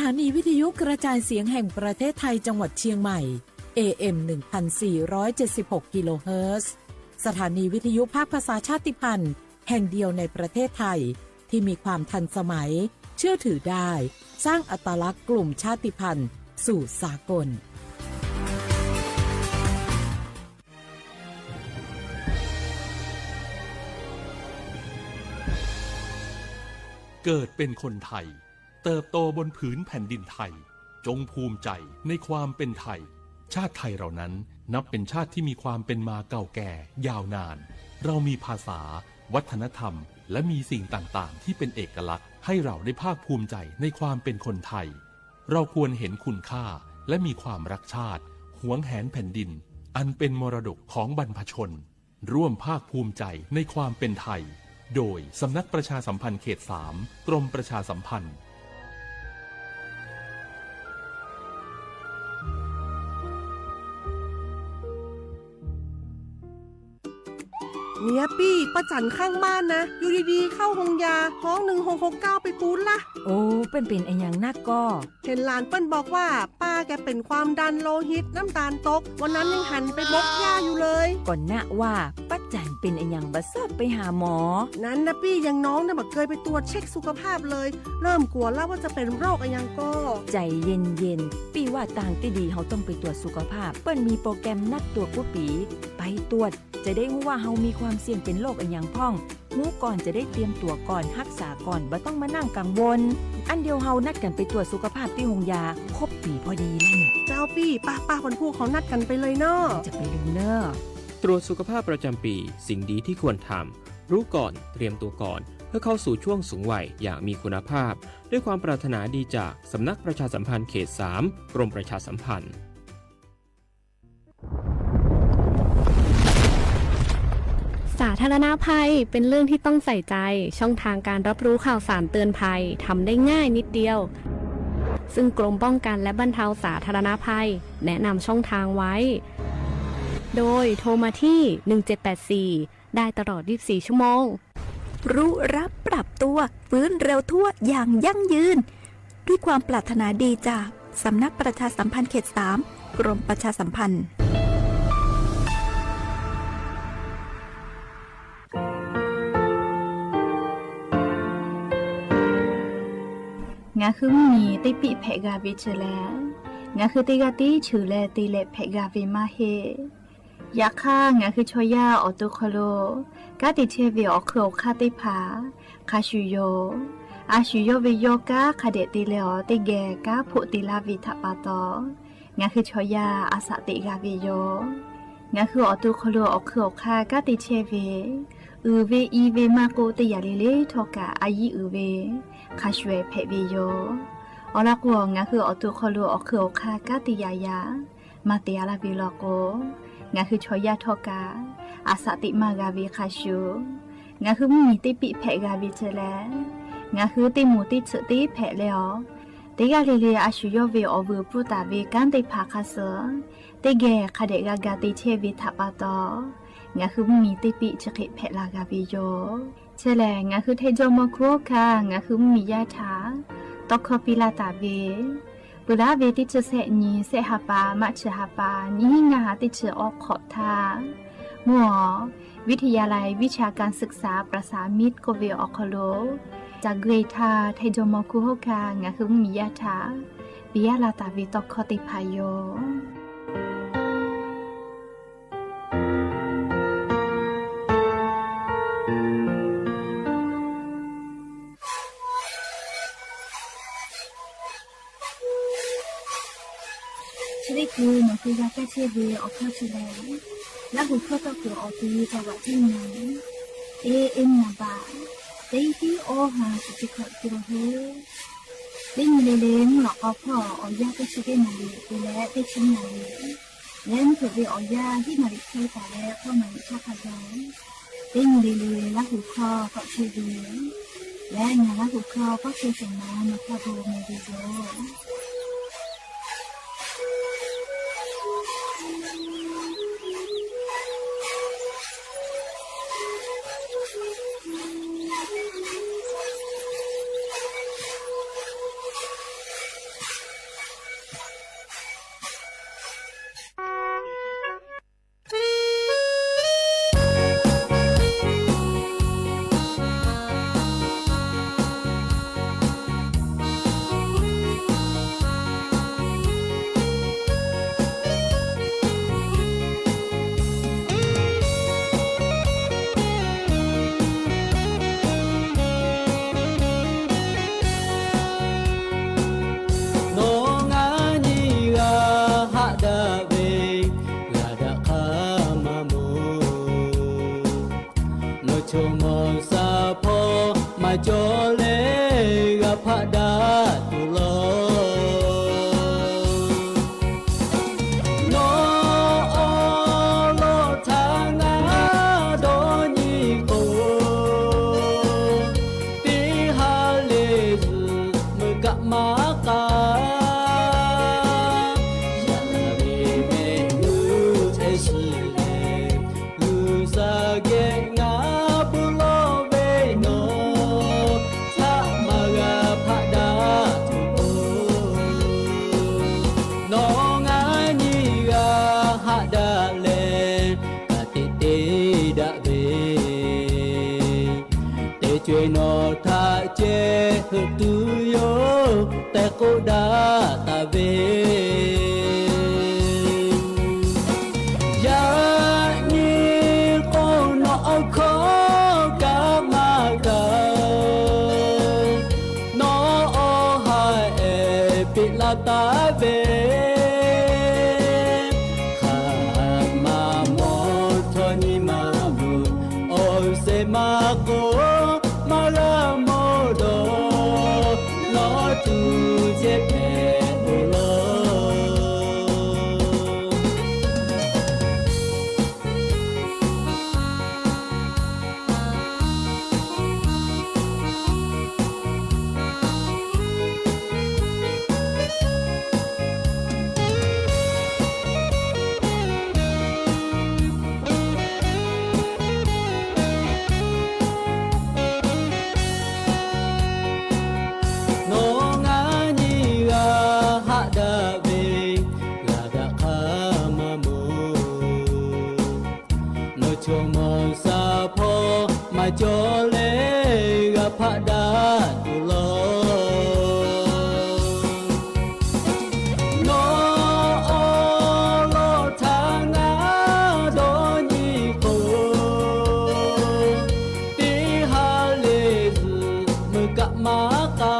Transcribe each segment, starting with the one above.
สถานีวิทยุกระจายเสียงแห่งประเทศไทยจังหวัดเชียงใหม่ เอ เอ็ม หนึ่งพันสี่ร้อยเจ็ดสิบหก กิโลเฮิรตซ์ สถานีวิทยุภาคภาษาชาติพันธุ์แห่งเดียวในประเทศไทย ที่มีความทันสมัย เชื่อถือได้ สร้างอัตลักษณ์กลุ่มชาติพันธุ์สู่สากล เกิดเป็นคนไทย เติบโตบนผืนแผ่นดินไทย จงภูมิใจในความเป็นไทย ชาติไทยเรานั้นนับเป็นชาติที่มีความเป็นมาเก่าแก่ยาวนาน เรามีภาษา วัฒนธรรม และมีสิ่งต่างๆ ที่เป็นเอกลักษณ์ ให้เราได้ภาคภูมิใจในความเป็นคนไทย เราควรเห็นคุณค่า และมีความรักชาติ หวงแหนแผ่นดิน อันเป็นมรดกของบรรพชน ร่วมภาคภูมิใจในความเป็นไทย โดยสำนักประชาสัมพันธ์เขตสาม กรมประชาสัมพันธ์ เนี่ยปี้ ป้าจั๋นข้างบ้านนะ อยู่ดีๆ เข้าโฮงยา ฮ้อง หนึ่งหกหกเก้า ไปปู๊ดละ โอ้ เปิ้นเป๋นอะหยังนักก่อ เห็นหลานเปิ้นบอกว่า ป้าแกเป๋นความดันโลหิต น้ำตาลตก วันนั้นยังหันไปบกหญ้าอยู่เลย ก่อนนะว่า ป้าจั๋นเป๋นอะหยังบ่ชอบไปหาหมอ นั้นนะปี้ อย่างน้องเนี่ยบ่เกยไปตรวจเช็คสุขภาพเลย เริ่มกลัวแล้วว่าจะเป็นโรคอะหยังก่อ ใจ๋เย็นๆ ปี้ว่าตางตี้ดีเฮาต้องไปตรวจสุขภาพ เปิ้นมีโปรแกรมนัดตรวจกู้ปี๋ ไปตรวจ จะได้ฮู้ว่าเฮามีความเสี่ยงเป๋นโรคอะหยังพ่อง ฮู้ก่อนจะได้เตรียมตั๋วก่อน ฮักษาก่อน บ่ต้องมานั่งกังวล อั้นเดี๋ยวเฮานัดกั๋นไปตรวจสุขภาพตี้โฮงยา ครบปี๋พอดีแล้วเนี่ย เจ้าปี้ ป้าๆ วันพูกเฮานัดกั๋นไปเลยเนาะ จะไปลืมเน่อ ตรวจสุขภาพประจำปี สิ่งดีที่ควรทำ รู้ก่อน เตรียมตัวก่อน เพื่อเข้าสู่ช่วงสูงวัยอย่างมีคุณภาพ ด้วยความปรารถนาดีจากสำนักประชาสัมพันธ์เขตสาม กรมประชาสัมพันธ์ สาธารณภัยเป็นเรื่องที่ต้องใส่ใจ ช่องทางการรับรู้ข่าวสารเตือนภัยทำได้ง่ายนิดเดียว ซึ่งกรมป้องกันและบรรเทาสาธารณภัยแนะนำช่องทางไว้ โดยโทรมาที่ หนึ่งเจ็ดแปดสี่ ได้ตลอด ยี่สิบสี่ ชั่วโมง รู้รับปรับตัว ฟื้นเร็วทั่วอย่างยั่งยืน ด้วยความปรารถนาดีจากสำนักประชาสัมพันธ์เขตสาม กรมประชาสัมพันธ์ Ngaˬ hui mvuhˇ miˬ teˇ piˆ hpehꞈ g'a ve chi lehˬ, ngaˬ hui teˇ g'aˇ tiˉ cheuˬ leh te leh hpehꞈ g'a ve maˇ heˆ. Yaꞈ hk'aˇ, ngaˬ hui chaw yaˇ awˬ to hk'aw lo kanˉ te chehˇ ve awˬ hk'eun awˬ hk'aˇ teˇ hpaˍ hk'a shuˍ yoˬ. A shu yawˇ ve yawˇ kanˉ hk'a dehꞈ te leh awˬ teˇ geh kanˉ hpoˆ te laˇ ve htaꞈ pa taw, ngaˬ hui chaw yaˇ a shaꞈ teꞈ g'a ve yoˬ. Ngaˬ hui awˬ to hk'aw lo awˬ hk'eun awˬ hk'aˇ kanˉ te chehˇ ve, uiˍ ve i ve maˇ k'oˆ, teˇ yanˇ le le htawˇ kaꞈ a yiˉ uiˍ ve hk'a shuˍ ehˍ hpehꞈ ve yoˬ. Awˬ lawn k'o, ngaˬ hui awˬ to hk'aw lo awˬ hk'eun awˬ hk'aˇ kanˉ te yaꞈ yaꞈ maˇ te a laˇ ve law k'o, ngaˬ hui chaw yaˇ htawˇ kaꞈ a shaꞈ teꞈ maˇ g'a ve hk'a shuˍ, ngaˬ hui mvuhˇ miˬ teˇ piˆ hpehꞈ g'a ve chi lehˬ, ngaˬ hui teˇ moˍ teˇ tsuhꞈ teˇ hpehꞈ leh awˬ, teˇ g'aˇ le le a shu yawˇ ve awˬ vuiˬ pfuhˇ taˍ ve kanˉ teˇ hpaˍ hk'a suh teˇ geh hk'a dehꞈ g'a ga te chehˇ ve htaꞈ pa taw, ngaˬ hui mvuhˇ miˬ teˇ piˆ chi hk'e hpehꞈ la g'a ve yoˬ. Chi lehˬ, ngaˬ hui Htaiˇ jawˇmawˇ hkuˇ hawˉ hkanˇ ngaˬ hui mvuhˇ miˬ yaˇ htaꞈ tawˇ hkawˇ piˇ laˇ taˍ ve, peuˬ laˉ ve teˇ chi sehˆ nyi, sehˆ ha pa, maˇ chi ha pa, nyiˇ hinˉ ngaˇ ha teˇ chi awˬ hk'awꞈ htaˇ, mvuhˇ awˬ วิทยาลัยวิชาการศึกษาประสานมิตร k'oˆ ve awˬ hk'aw lo, ca gui htaˇ Htaiˇ jawˇmawˇ hkuˇ hawˉ hkanˇ ngaˬ hui mvuhˇ miˬ yaˇ htaꞈ piˇ laˇ taˍ ve tawˇ hkawˇ teˇ hpaˍ yoˬ. Chi teˇ hkui nawˬ hui g'a kaˇ chehˇ ve awˬ hkawˇ chi lehˬ, Laˇ huˍ hkawˇ tawˇ kuiˬ awˬ te จังหวัดเชียงใหม่ เอ เอ็ม naˍ baꞈ teˇ tiˉ awˇ ha chi teˇ hkawꞈ te la hoˉ. Teˇ nyi le le mvuhˇ lawꞈ k'aw hpawˇ awˬ yanˇ teˇ chi teˇ naˍ riˍ te leh teˇ chi naˍ riˍ, leh mvuhˇ hpeuꞈ ve awˬ yanˇ hiˉ naˍ riˍ hk'e taˍ leh k'awˇ naˍ riˍ htaˇ hk'a gaˬ, teˇ nyi le le Laˇ huˍ hkawˇ tawˆ chehˇ ve, leh ngaˬ Laˇ huˍ hkawˇ tawˆ chehˇ sheˍ naˍ, nawˬ hk'a gu meh ve yoˬ. Heuꞈ tuˬ yoˬ tehꞈ k'oˆ daꞈ taˍ ve, yaꞈ nyi k'o nawˬ awˬ hkawˇ kaꞈ maˇ kaꞈ, nawˬ awˬ ha ehˉ piˇ laˇ taˍ ve, hk'aˬ ma mawˬ htawˇ nyi ma vuˬ, awˬ sehˍ maˇ k'o maˇ g'a mawˬ dawˬ, nawˬ tuˬ ceh hpehꞈ ve laˇ. Nawˬ ngaˬ nyi g'a haꞈ daꞈ ve, g'a daꞈ hk'aˇ maˇ mawˬ. Nawˬ chaw mawˬ shaˍ hpawˇ maˇ cawˬ leh g'a hpaˆ daꞈ tuˬ laˇ. Nawˬ awˬ lawn htaꞈ ngaˬ dawˇ nyi k'o, teˇ ha lehˬ zuhꞈ meuˇ kaꞈ maˇ k'aˇ.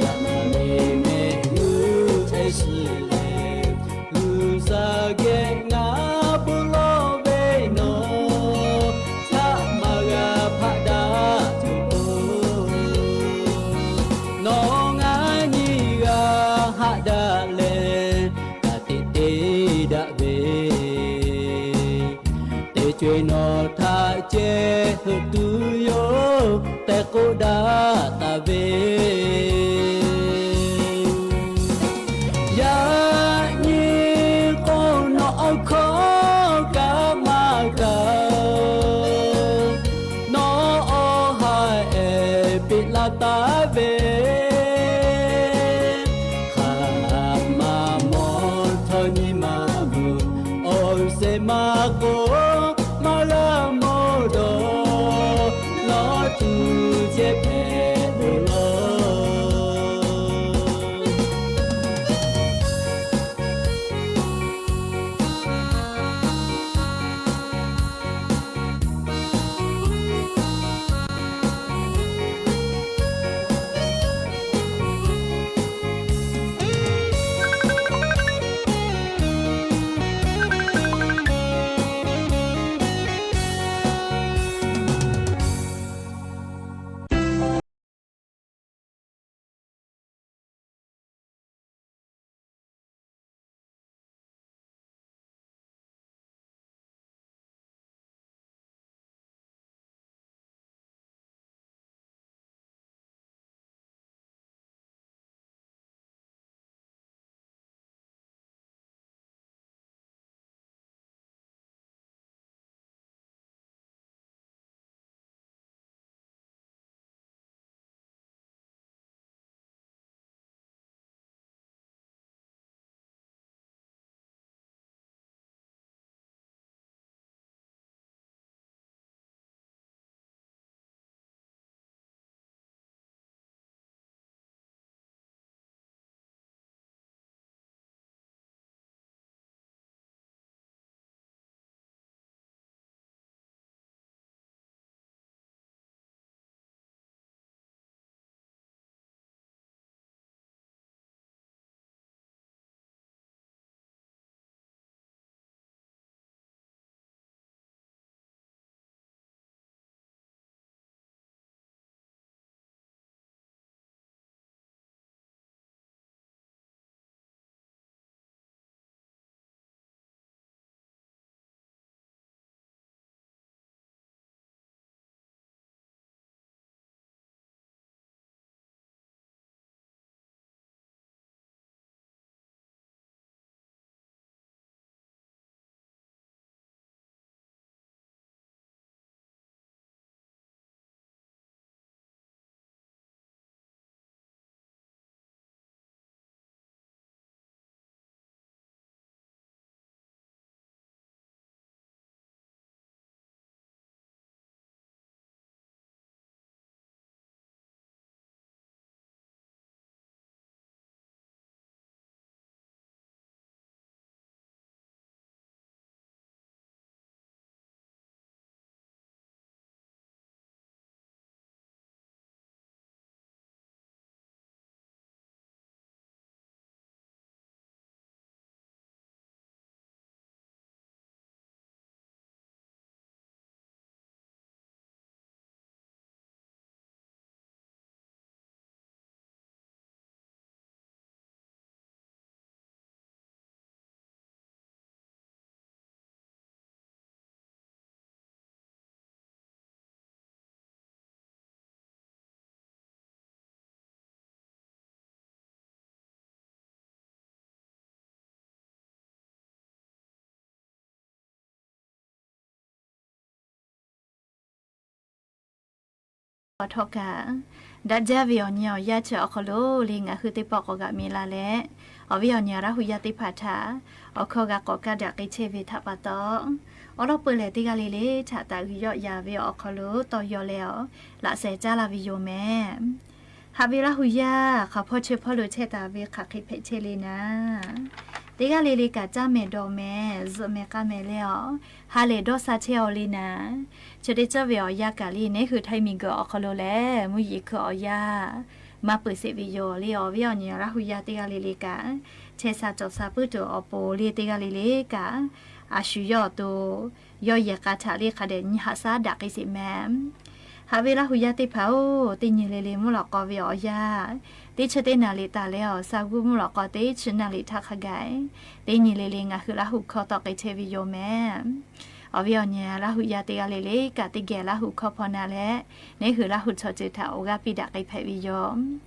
Yaꞈ nyi mehˆ g'uˇ hpehꞈ shiˍ leh, G'uiˬsha geh ngaˬ bon lawˬ ve nawˬ, htaꞈ maˇ g'a hpaˆ daꞈ tuˬ k'o, nawˬ ngaˬ nyi g'a haꞈ daꞈ leh, ka tiꞈ te daꞈ ve, teˇ co-e nawˬ htaꞈ ceh heuꞈ tuˬ yoˬ tehꞈ k'oˆ daꞈ taˍ ve. Yaꞈ nyi k'o nawˬ awˬ hkawˇ kaꞈ maˇ kaꞈ, nawˬ awˬ ha ehˉ piˇ laˇ taˍ ve, hk'aˬ ma mawˬ htawˇ nyi ma vuˬ, awˬ sehˍ maˇ k'o maˇ g'a mawˬ dawˬ, nawˬ tuˬ ceh hpehꞈ ve laˇ. awˬ htawˇ kaꞈ, daꞈ jaˇ ve awˬ nyi awˬ yanˇ chi awˬ hk'aw lo le ngaˬ hui teˇ pawˆ k'awꞈ g'aꞈ mi la leh, awˬ viˉ awˬ nyi Laˇ hu yaˇ teˇ hpaˍ htaꞈ awˬ hkawˇ g'a k'awꞈ kaˇ daꞈ k'ai chehˇ ve htaꞈ pa taw, awˬ lawn peuˬ lehˬ teˇ g'aˇ le le htaꞈ taˍ g'uiˬ yawˆ yan ve awˬ hk'aw lo tawˇ yaw leh awˬ laꞈ sheh caˉ laˇ ve yoˬ mehˍ. Haꞈ ve Laˇ hu yaˇ, hk'aˬ hpawˇ chi hpawˇ lo chehˇ taˍ ve hk'aˬ hk'e hpehꞈ chehˇ le naˍ, teˇ g'aˇ le le kaꞈ caˇ mehˍ dawˬ mehˍ zuhꞈ mehˍ k'a mehˍ leh awˬ ha lehˬ dawˇ sha chehˇ aw le naˍ, chi teˇ cawˇ ve awˬ yanˇ kaꞈ le neˉ hui Htaiˇ miˬ guiˬ awˬ hk'aw lo lehˬ mvuhˇ yeˬ hkui awˬ yanˇ maˇ peuˬ sheˍ ve yoˬ le. Awˬ viˉ awˬ nyi Laˇ hu yaˇ teˇ g'aˇ le le kaꞈ, chehˇ sha cawˬ sha puiˉ tuˬ awˬ pon le teˇ g'aˇ le le kaꞈ, a shu yawˇ awˬ to yawˇ yehˬ k'a htaꞈ le hk'a dehꞈ nyi haꞈ shaˉ daꞈ k'ai sheˍ mehˍ. Haꞈ ve Laˇ hu yaˇ teˇ hpaˍ-oˬ, teˇ nyi le le mvuhˇ lawꞈ k'aw ve awˬ yanˇ teˇ chi teˇ naˍ liꞈ taˍ leh awˬ sha g'uˇ mvuhˇ lawꞈ k'aw teˇ chi naˍ liꞈ htaˇ hk'a gaˬ, teˇ nyi le le ngaˬ hui Laˇ hu hkawˇ tawˆ k'ai chehˇ ve yoˬ mehˍ. Awˬ viˉ awˬ nyi Laˇ hu yaˇ teˇ g'aˇ le le kaꞈ teˇ geh Laˇ hu hkawˇ hpaw na leh, neˉ hui Laˇ hu chaw ceuˬ htaꞈ awˬ g'aˇ piˇ daꞈ k'ai hpehꞈ ve yoˬ.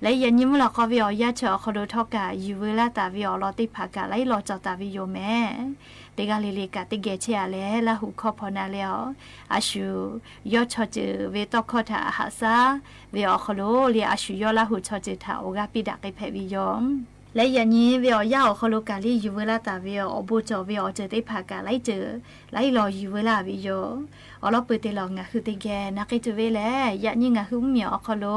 Leh yaꞈ nyi mvuhˇ lawꞈ k'aw ve awˬ yanˇ chi awˬ hk'aw lo htawˇ kaꞈ yuˬ veu laˇ taˍ ve awˬ lawn teˇ hpaˍ kaꞈ laiˉ law cawˬ taˍ ve yoˬ mehˍ. Teˇ g'aˇ le le kaꞈ teˇ geh chehˇ a leh Laˇ hu hkawˇ hpaw na leh awˬ, a shu yawˇ chaw ceuˬ ve tawˇ hkawˇ htaꞈ haꞈ shaˉ ve awˬ hk'aw lo le a shu yawˇ Laˇ hu chaw ceuˬ htaꞈ awˬ g'aˇ piˇ daꞈ k'ai hpehꞈ ve yoˬ. Leh yaꞈ nyi ve awˬ yanˇ awˬ hk'aw lo kaꞈ le yuˬ veu laˇ taˍ ve awˬ bon cawˬ ve awˬ ceuˬ teˇ hpaˍ kaꞈ laiˉ ceuˬ laiˉ law yuˬ veu laˇ ve yoˬ. Awˬ lawn peuˬ te lawˬ ngaˬ hui teˇ geh na k'ai tuˬ ve lehˬ, yaꞈ nyi ngaˬ hui mvuhˇmiˬ awˬ hk'aw lo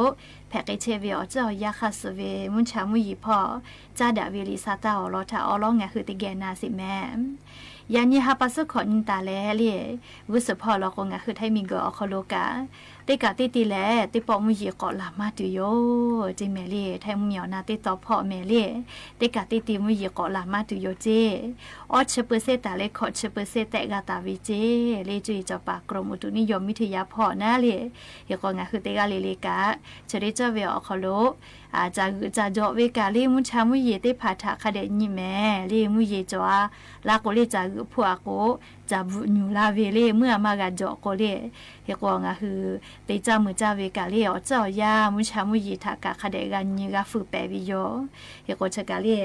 hpehꞈ k'ai chehˇ ve awˬ ceuˬ awˬ yanˇ hk'aˇ suh ve mvuhˇ cha mvuhˇ yeˬ hpawˇ caˉ daꞈ ve liꞈ sa taˇ awˬ lawn htaꞈ awˬ lawn ngaˬ hui teˇ geh na sheˍ mehˍ. Yaꞈ nyi ha pa suhˉ hkawꞈ nyi taˍ leh le, g'uˇ suhˍ hpawˇ law k'o ngaˬ hui Htaiˇ miˬ guiˬ awˬ hk'aw lo kaꞈ, teˇ kaꞈ teˇ te lehˬ teˇ pawˆ mvuhˇ yeˬ k'awꞈ laˬ maˇ tuˬ yoˬ ceˇ mehˍ le. Htaiˇ mvuhˇmiˬ awˬ na teˇ taw hpawˇ mehˍ le, teˇ kaꞈ teˇ te mvuhˇ yeˬ k'awꞈ laˬ maˇ tuˬ yoˬ ceˇ. Awˇ chi peu se taˍ leh hkawꞈ chi peu se tehꞈ g'a taˍ ve ceˇ le cuˇ yiˍ cawˬ paˍ กรมอุตุนิยมวิทยา hpawˇ naˉ le. Hk'e k'o ngaˬ hui teˇ g'aˇ le le kaꞈ chi teˇ cawˇ ve awˬ hk'aw lo caˬ g'euꞈ caˬ jawꞈ ve kaꞈ le mvuhˇ cha mvuhˇ yeˬ teˇ hpaˍ htaꞈ hk'a dehꞈ nyi mehˍ le. Mvuhˇ yeˬ cawˬ a laˇ k'o le caˬ g'euꞈ hpuˇ a k'o, caˬ bvuhꞈ nyuˬ la ve le meuˇ a maˇ g'a jawꞈ k'o le. Hk'e k'o ngaˬ hui te caˇ mui caˇ ve kaꞈ le awˬ ceuˬ awˬ yanˇ mvuhˇ cha mvuhˇ yeˬ htaꞈ kaꞈ hk'a dehꞈ g'a nyi g'a feu pehˍ ve yoˬ. Hk'e k'o chi kaꞈ le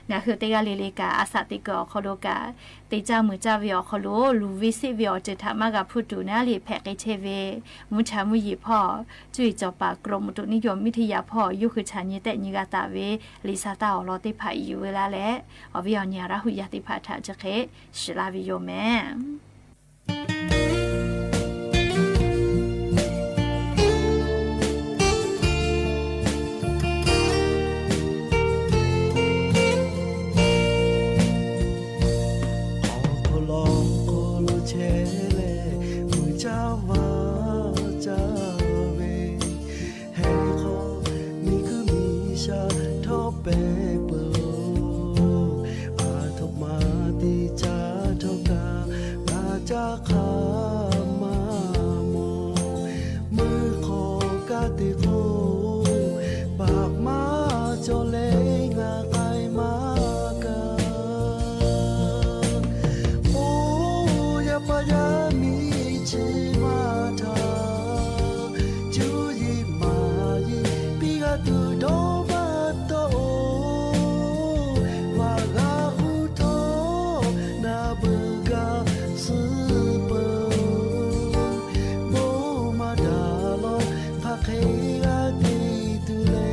ngaˬ hui teˇ g'aˇ le le kaꞈ a shaꞈ teꞈ kuiˬ awˬ hk'aw lo kaꞈ, te caˇ mui caˇ ve awˬ hk'aw lo luˬ ve seˆ ve awˬ ceuˬ htaꞈ maˇ g'a hpuˇ tuˬ naˉ le hpehꞈ k'ai chehˇ ve mvuhˇ cha mvuhˇ yeˬ hpawˇ cuˇ yiˍ cawˬ paˍ กรมอุตุนิยมวิทยา hpawˇ yawˇ hui chaꞈ nyi tehꞈ nyi g'a taˍ ve liꞈ sa taˇ awˬ lawn teˇ hpaˍ yuˬ veu laˇ leh, awˬ viˉ awˬ nyi Laˇ hu yaˇ teˇ hpaˍ htaꞈ chi hk'e shiˍ laˇ ve yoˬ mehˍ. Awˬ hk'aw lo hk'aw lo chehˇ leh mui caˇ vaˇ caˇ ve, heh hk'aw miˬ guiˬ miˬ sha htawˇ pehˍ peuˬ-oˬ. A htoꞈ ma te caˇ htawˇ kaꞈ g'a caˇ hk'a maˇ mawˬ. Meuˇ hk'aw kaˇ te k'o, paˍ maˇ cawˬ leh ngaˬ k'ai maˇ gaˬ. Oˇ yaˇ paˍ yaˇ miˇ chi maˇ htaꞈ cuˇ yiˍ maˍ yiˍ piˇ g'a tuˬ dawˇ maˇ tawˆ-oˬ. Vaꞈ g'a huˉ htawˇ naˍ beuˬ gaˇ suh peuˬ-oˬ. Bon maˇ daꞈ lawˬ hk'aˬ hk'e g'a te tuˬ le.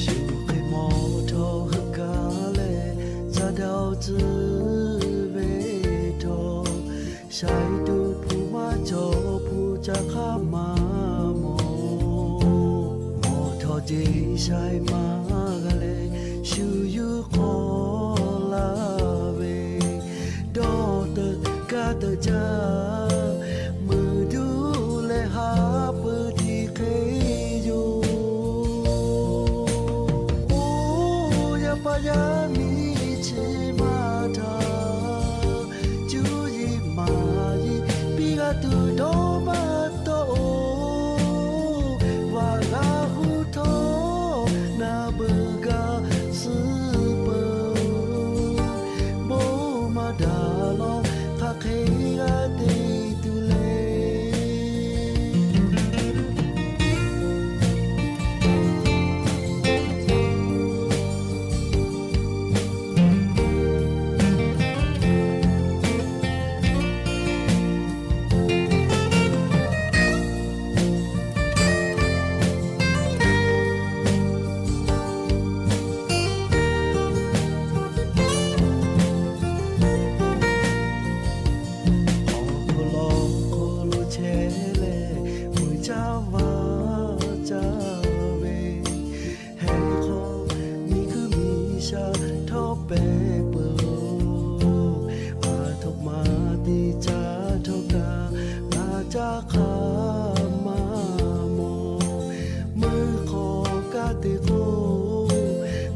Shu hk'e mawˬ htawˇ heuˆ gaˇ leh, ca daꞈ tcuh ve htawˇ, shaiˍ tuˬ hpu maˇ cawˬ hpu ca hk'aˇ maˇ mawˬ. Mawˬ htawˇ jeˬ shaiˍ maˇ g'a leh, shu yuˬ hk'awꞈ laˇ ve, dawˇ teuꞈ kaˇ teuꞈ caˇ, meuˬ duˇ leh haˉ pui tiꞈ hk'e yoˬ. Oˇ yaˇ paˍ yaˇ miˇ chi maˇ htaꞈ cuˇ yiˍ maˍ yiˍ piˇ g'a tuˬ dawˇ maˇ tawˆ-oˬ. Vaꞈ g'a huˉ htawˇ naˍ beuˬ gaˇ suh peuˬ-oˬ. Bon maˇ daꞈ lawˬ hk'aˬ hk'e g'a te tuˬ le. Pehˇ peuˬ-oˬ, aˬ htoꞈ ma te caˇ htawˇ kaꞈ, ngaˬ caˇ hk'aˇ maˇ mawˬ. Meuˇ hk'aw kaˇ te k'o,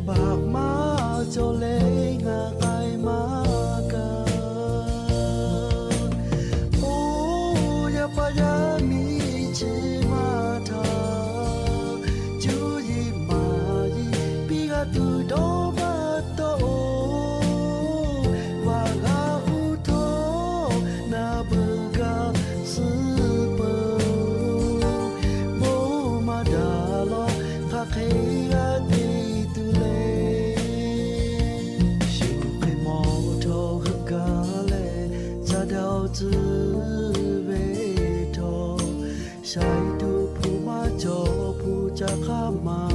baꞈ maˇ cawˬ leh ngaˬ k'ai maˇ kaˇ. Oˇ yaˇ paˍ yaˇ miˇ chi maˇ htaꞈ cuˇ yiˍ maˍ yiˍ piˇ g'a tuˬ dawˇ maˇ tawˆ-oˬ. Vaꞈ g'a huˉ htawˇ naˍ beuˬ gaˬ suh peuˬ-oˬ, bon maˇ daꞈ lawˬ hk'aˬ hk'e g'a te tuˬ le. Shu hk'e mawˬ htawˇ heuˆ gaˇ leh, caˇ daꞈ-oˬ tcuh ve htawˇ, shaiˍ tuˬ hpu maˇ cawˬ hpu caˇ hk'aˇ maˇ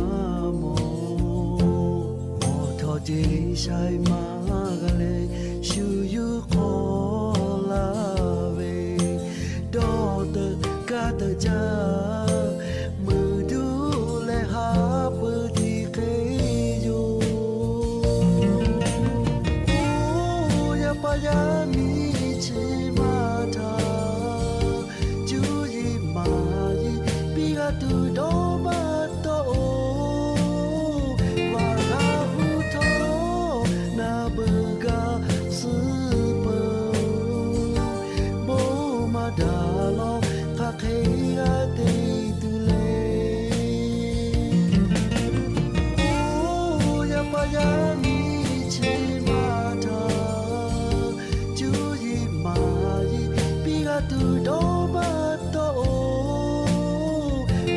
mawˬ. Mawˬ htawˇ jeˬ shaiˍ maˇ g'a leh, shu yuˇ hk'aw laˇ ve dawˇ teuꞈ kaˇ teuꞈ jaˇ, meuˬ duˇ leh haˉ pui tiꞈ hk'e yoˬ. Oˇ yaˇ paˍ yaˇ miˇ chi maˇ htaꞈ cuˇ yiˍ maˍ yiˍ piˇ g'a tuˬ dawˇ maˇ tawˆ-oˬ. Vaꞈ g'a huˉ htawˇ naˍ beuˬ gaˬ suh peuˬ-oˬ, bon maˇ daꞈ lawˬ hk'aˬ hk'e g'a te tuˬ le. Oˇ yaˇ paˍ yaˇ miˇ chi maˇ htaꞈ cuˇ yiˍ maˍ yiˍ piˇ g'a tuˬ dawˇ maˇ tawˆ-oˬ.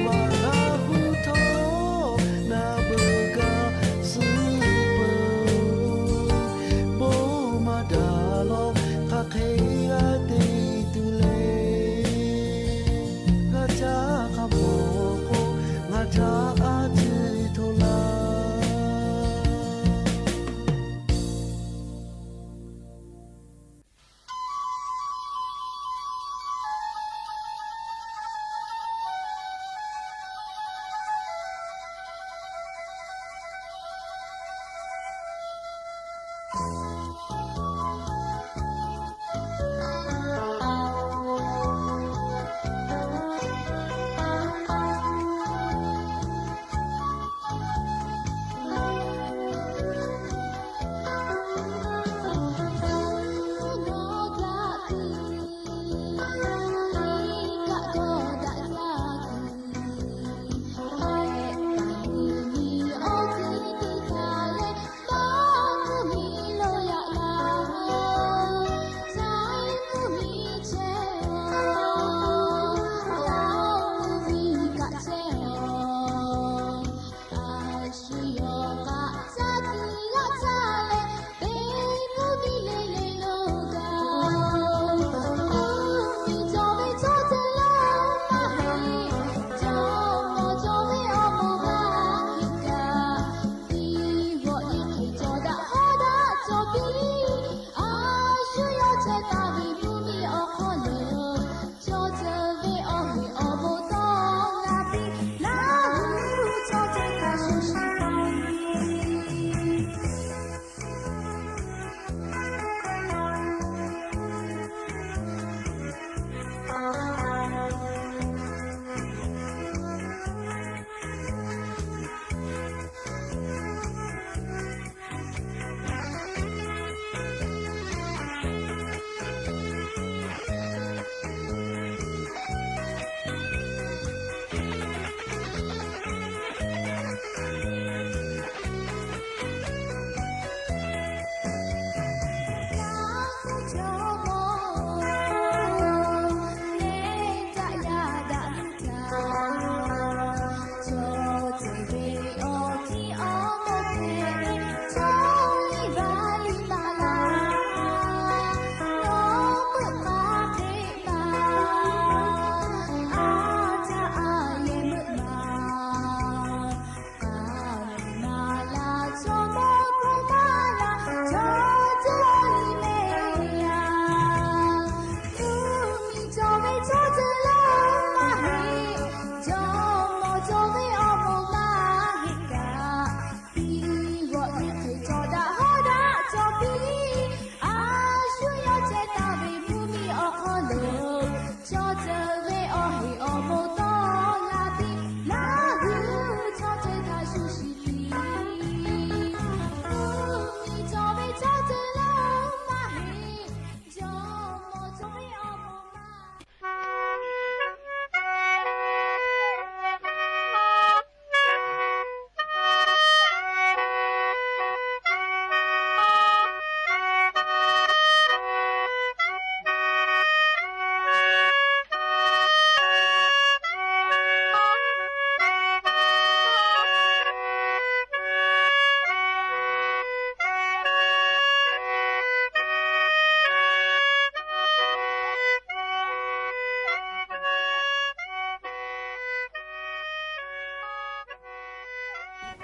Vaꞈ g'a huˉ htawˇ naˍ beuˬ gaˬ suh peuˬ-oˬ, bon maˇ daꞈ lawˬ hk'aˬ hk'e g'a te tuˬ le. G'a caˇ hk'a mawˬ k'o, ngaˬ htaꞈ a ciˉ htoꞈ laˇ.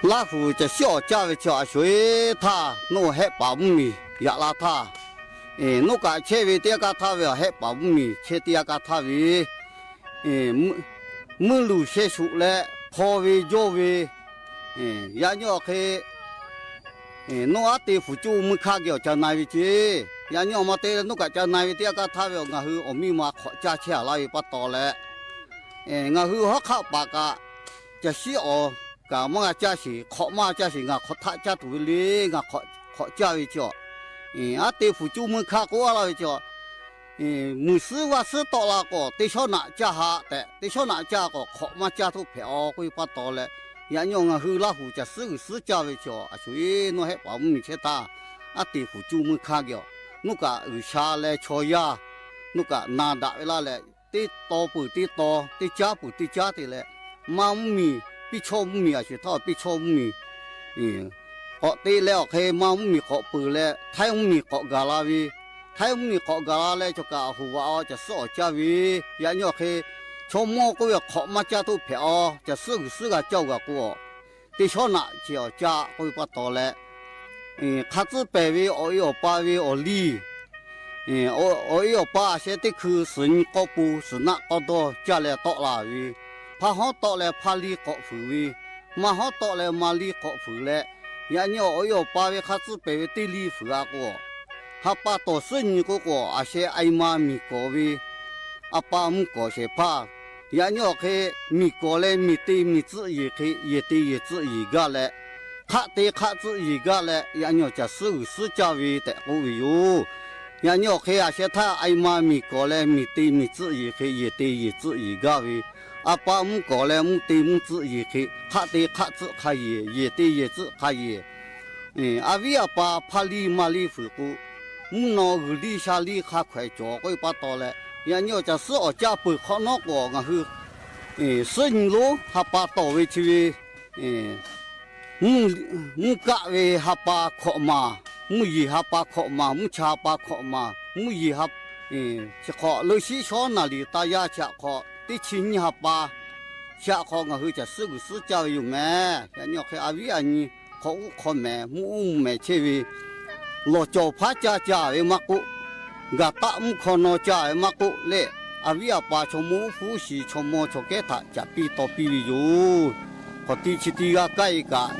Laˇ huˍ caˬ shiˉ awˍ caˇ ve chi a sho-eˬ htaˇ, nawˬ hehˆ paˍ mvuhˇ miˬ yaꞈ la htaˇ, nawˬ kaꞈ chehˇ ve teˇ yanˇ kaˇ htaˇ ve a hehˆ paˍ mvuhˇ miˬ chehˇ teˇ yanˇ kaˇ htaˇ ve, mvuhˇ luˬ sheh shuˍ leh hpaw ve jawˇ ve, yaꞈ nyi awˬ hk'e nawˬ aˉ te fuˍ cuˇ mui hkaˇ geh awˬ ca na ve ce. Yaꞈ nyi awˬ ma te leh nawˬ kaꞈ ca na ve teˇ yanˇ kaˇ htaˇ ve awˬ ngaˬ hui awˬ miˇ ma hk'awꞈ caˇ chehˇ a laˇ ve pa taw leh, ngaˬ hui hawˉ hk'aˆ paˍ kaꞈ caˬ shiˉ awˍ kaꞈ maˇ g'a caˇ sheˍ, hk'awꞈ maˇ caˇ sheˍ, ngaˬ hk'awꞈ htaˆ caˇ tuˬ ve le, ngaˬ hk'awꞈ caˇ ve chi a, aˉ te fuˍ cuˇ mui hkaˇ k'oˆ a laˇ ve chi a, muiˬ suhˉ vaˇ suhˉ tawˆ la k'o, teˇ shawˉ naꞈ caˇ haꞈ tehꞈ, teˇ shawˉ naꞈ caˇ k'o hk'awꞈ maˇ caˇ htoˇ hpehꞈ a k'oˆ ve pa taw leh, yaꞈ nyi awˬ ngaˬ hui Laˇ huˍ caˬ suhˉ g'uiˬ suhˉ caˇ ve chi a sho-eˬ nawˬ hehˆ paˍ mvuhˇ miˬ chehˇ htaˇ, aˉ te fuˍ cuˇ mui hkaˇ geh a, nawˬ kaꞈ G'uiˬsha leh chaw yaˇ, nawˬ kaꞈ na daꞈ ve laˇ leh, teˇ taw peuˬ teˇ taw, teˇ caˉ peuˬ teˇ caˉ te leh, maˇ mvuhˇ miˬ, piˇ chawˇ mvuhˇ miˬ a sho htaˇ piˇ chawˇ mvuhˇ miˬ k'awꞈ te leh awˬ hk'e maˇ mvuhˇ miˬ k'awꞈ peuˬ leh, htaiˇ mvuhˇ miˬ k'awꞈ gaˬ la ve, htaiˇ mvuhˇ miˬ k'awꞈ gaˬ la leh chaw kaꞈ hoꞈ vaꞈ a caˬ suhˉ awˍ caˇ ve, yaꞈ nyi awˬ hk'e chaw mawˇ k'oˆ ve hk'awꞈ maˇ caˇ htoˇ hpehꞈ a, caˬ suhˉ g'uiˬ suhˉ g'a caˇ oˬ gaˬ k'o, teˇ shawˉ naꞈ chi awˍ caˇ k'oˆ ve pa taw leh, hk'a tcuhˉ pehˬ ve awˬ e awˬ pa ve awˬ liˇ, awˬ e awˬ pa a sheh teˇ hkui suhˍ nyi k'awˇ po suhˍ naˆ k'awˇ dawˇ caˇ leh tawˆ la ve, hpaˇ hawˉ tawˆ leh hpaˇ liˇ k'awꞈ fuiˍ ve, maˇ hawˉ tawˆ leh maˇ liˇ k'awꞈ fuiˍ leh, yaꞈ nyi awˬ e awˬ pa ve hk'a tcuhˉ pehˬ ve teˇ liˇ fuiˍ a k'o, ha pa tawˍ suhˉ nyi k'oˆ k'o, a sheh a e ma miˬ kawˍ ve a pa mvuhˇ kawˍ shehˍ hpaˇ, yaꞈ nyi awˬ hk'e miˬ kawˍ leh miˬ te miˬ tcuhˆ yeˬ hk'e yehˬ te yehˬ tcuhˆ yeˬ gaˇ leh, hk'aˆ te hk'aˆ tcuhˆ yeˬ gaˇ leh, yaꞈ nyi awˬ caˬ suhˉ g'uiˬ suhˉ caˇ ve tehꞈ k'oˆ ve yoˬ. Yaꞈ nyi awˬ hk'e a sheh htaˇ a e ma miˬ kawˍ leh miˬ te miˬ tcuhˆ yeˬ hk'e yehˬ te yehˬ tcuhˆ yeˬ gaˇ ve, a pa mvuhˇ kawˍ leh mvuhˇ te mvuhˇ tcuhˆ yeˬ hk'e hk'aˆ te hk'aˆ tcuhˆ hk'a yehˬ, yehˬ te yehˬ tcuhˆ hk'a yehˬ, a viˉ a pa hpaˇ liˇ maˇ liˇ fuiˍ k'o, mvuhˇ naw g'uiˬ liˇ sha liˇ hk'a hkawehˍ cawˬ k'oˆ ve pa taw leh, yaꞈ nyi awˬ caˬ suhˉ awˍ caˇ peuˬ hk'awꞈ nawˉ k'o, ngaˬ hui suhˉ nyi lonˉ ha pa tawˍ ve chi ve, mvuhˇ kaˆ ve ha pa hkawꞈ maˬ, mvuhˇ yeˬ ha pa hkawꞈ maˬ, mvuhˇ cha ha pa hkawꞈ maˬ, mvuhˇ yeˬ ha, chi hk'awꞈ leuˉ shiˉ shawˉ naˍ liˍ taˇ yaˇ chi htaꞈ hk'awꞈ teˇ chi nyiˇ ha pa chi htaꞈ hk'awꞈ ngaˬ hui caˬ suhˉ g'uiˬ suhˉ caˇ ve yoˬ meh. Yaꞈ nyi awˬ hk'e a viˉ a nyi hk'awꞈ uˉ hk'aw mehˍ mvuhˇ uˉ mvuhˇ mehˍ chehˇ ve, lawˬ cawˬ hpaˉ caˇ caˇ ve maˇ k'oˆ, gaˬ taˆ mvuhˇ hk'aw naw caˇ ve maˇ k'oˆ leh, a viˉ a pa chaw mawˇ uˉ hpu uˉ shi chaw mawˇ chaw kehˉ htaꞈ caꞈ piˇ taw piˇ ve yoˬ. Hk'awꞈ ti chi ti g'a kaˇ e kaꞈ,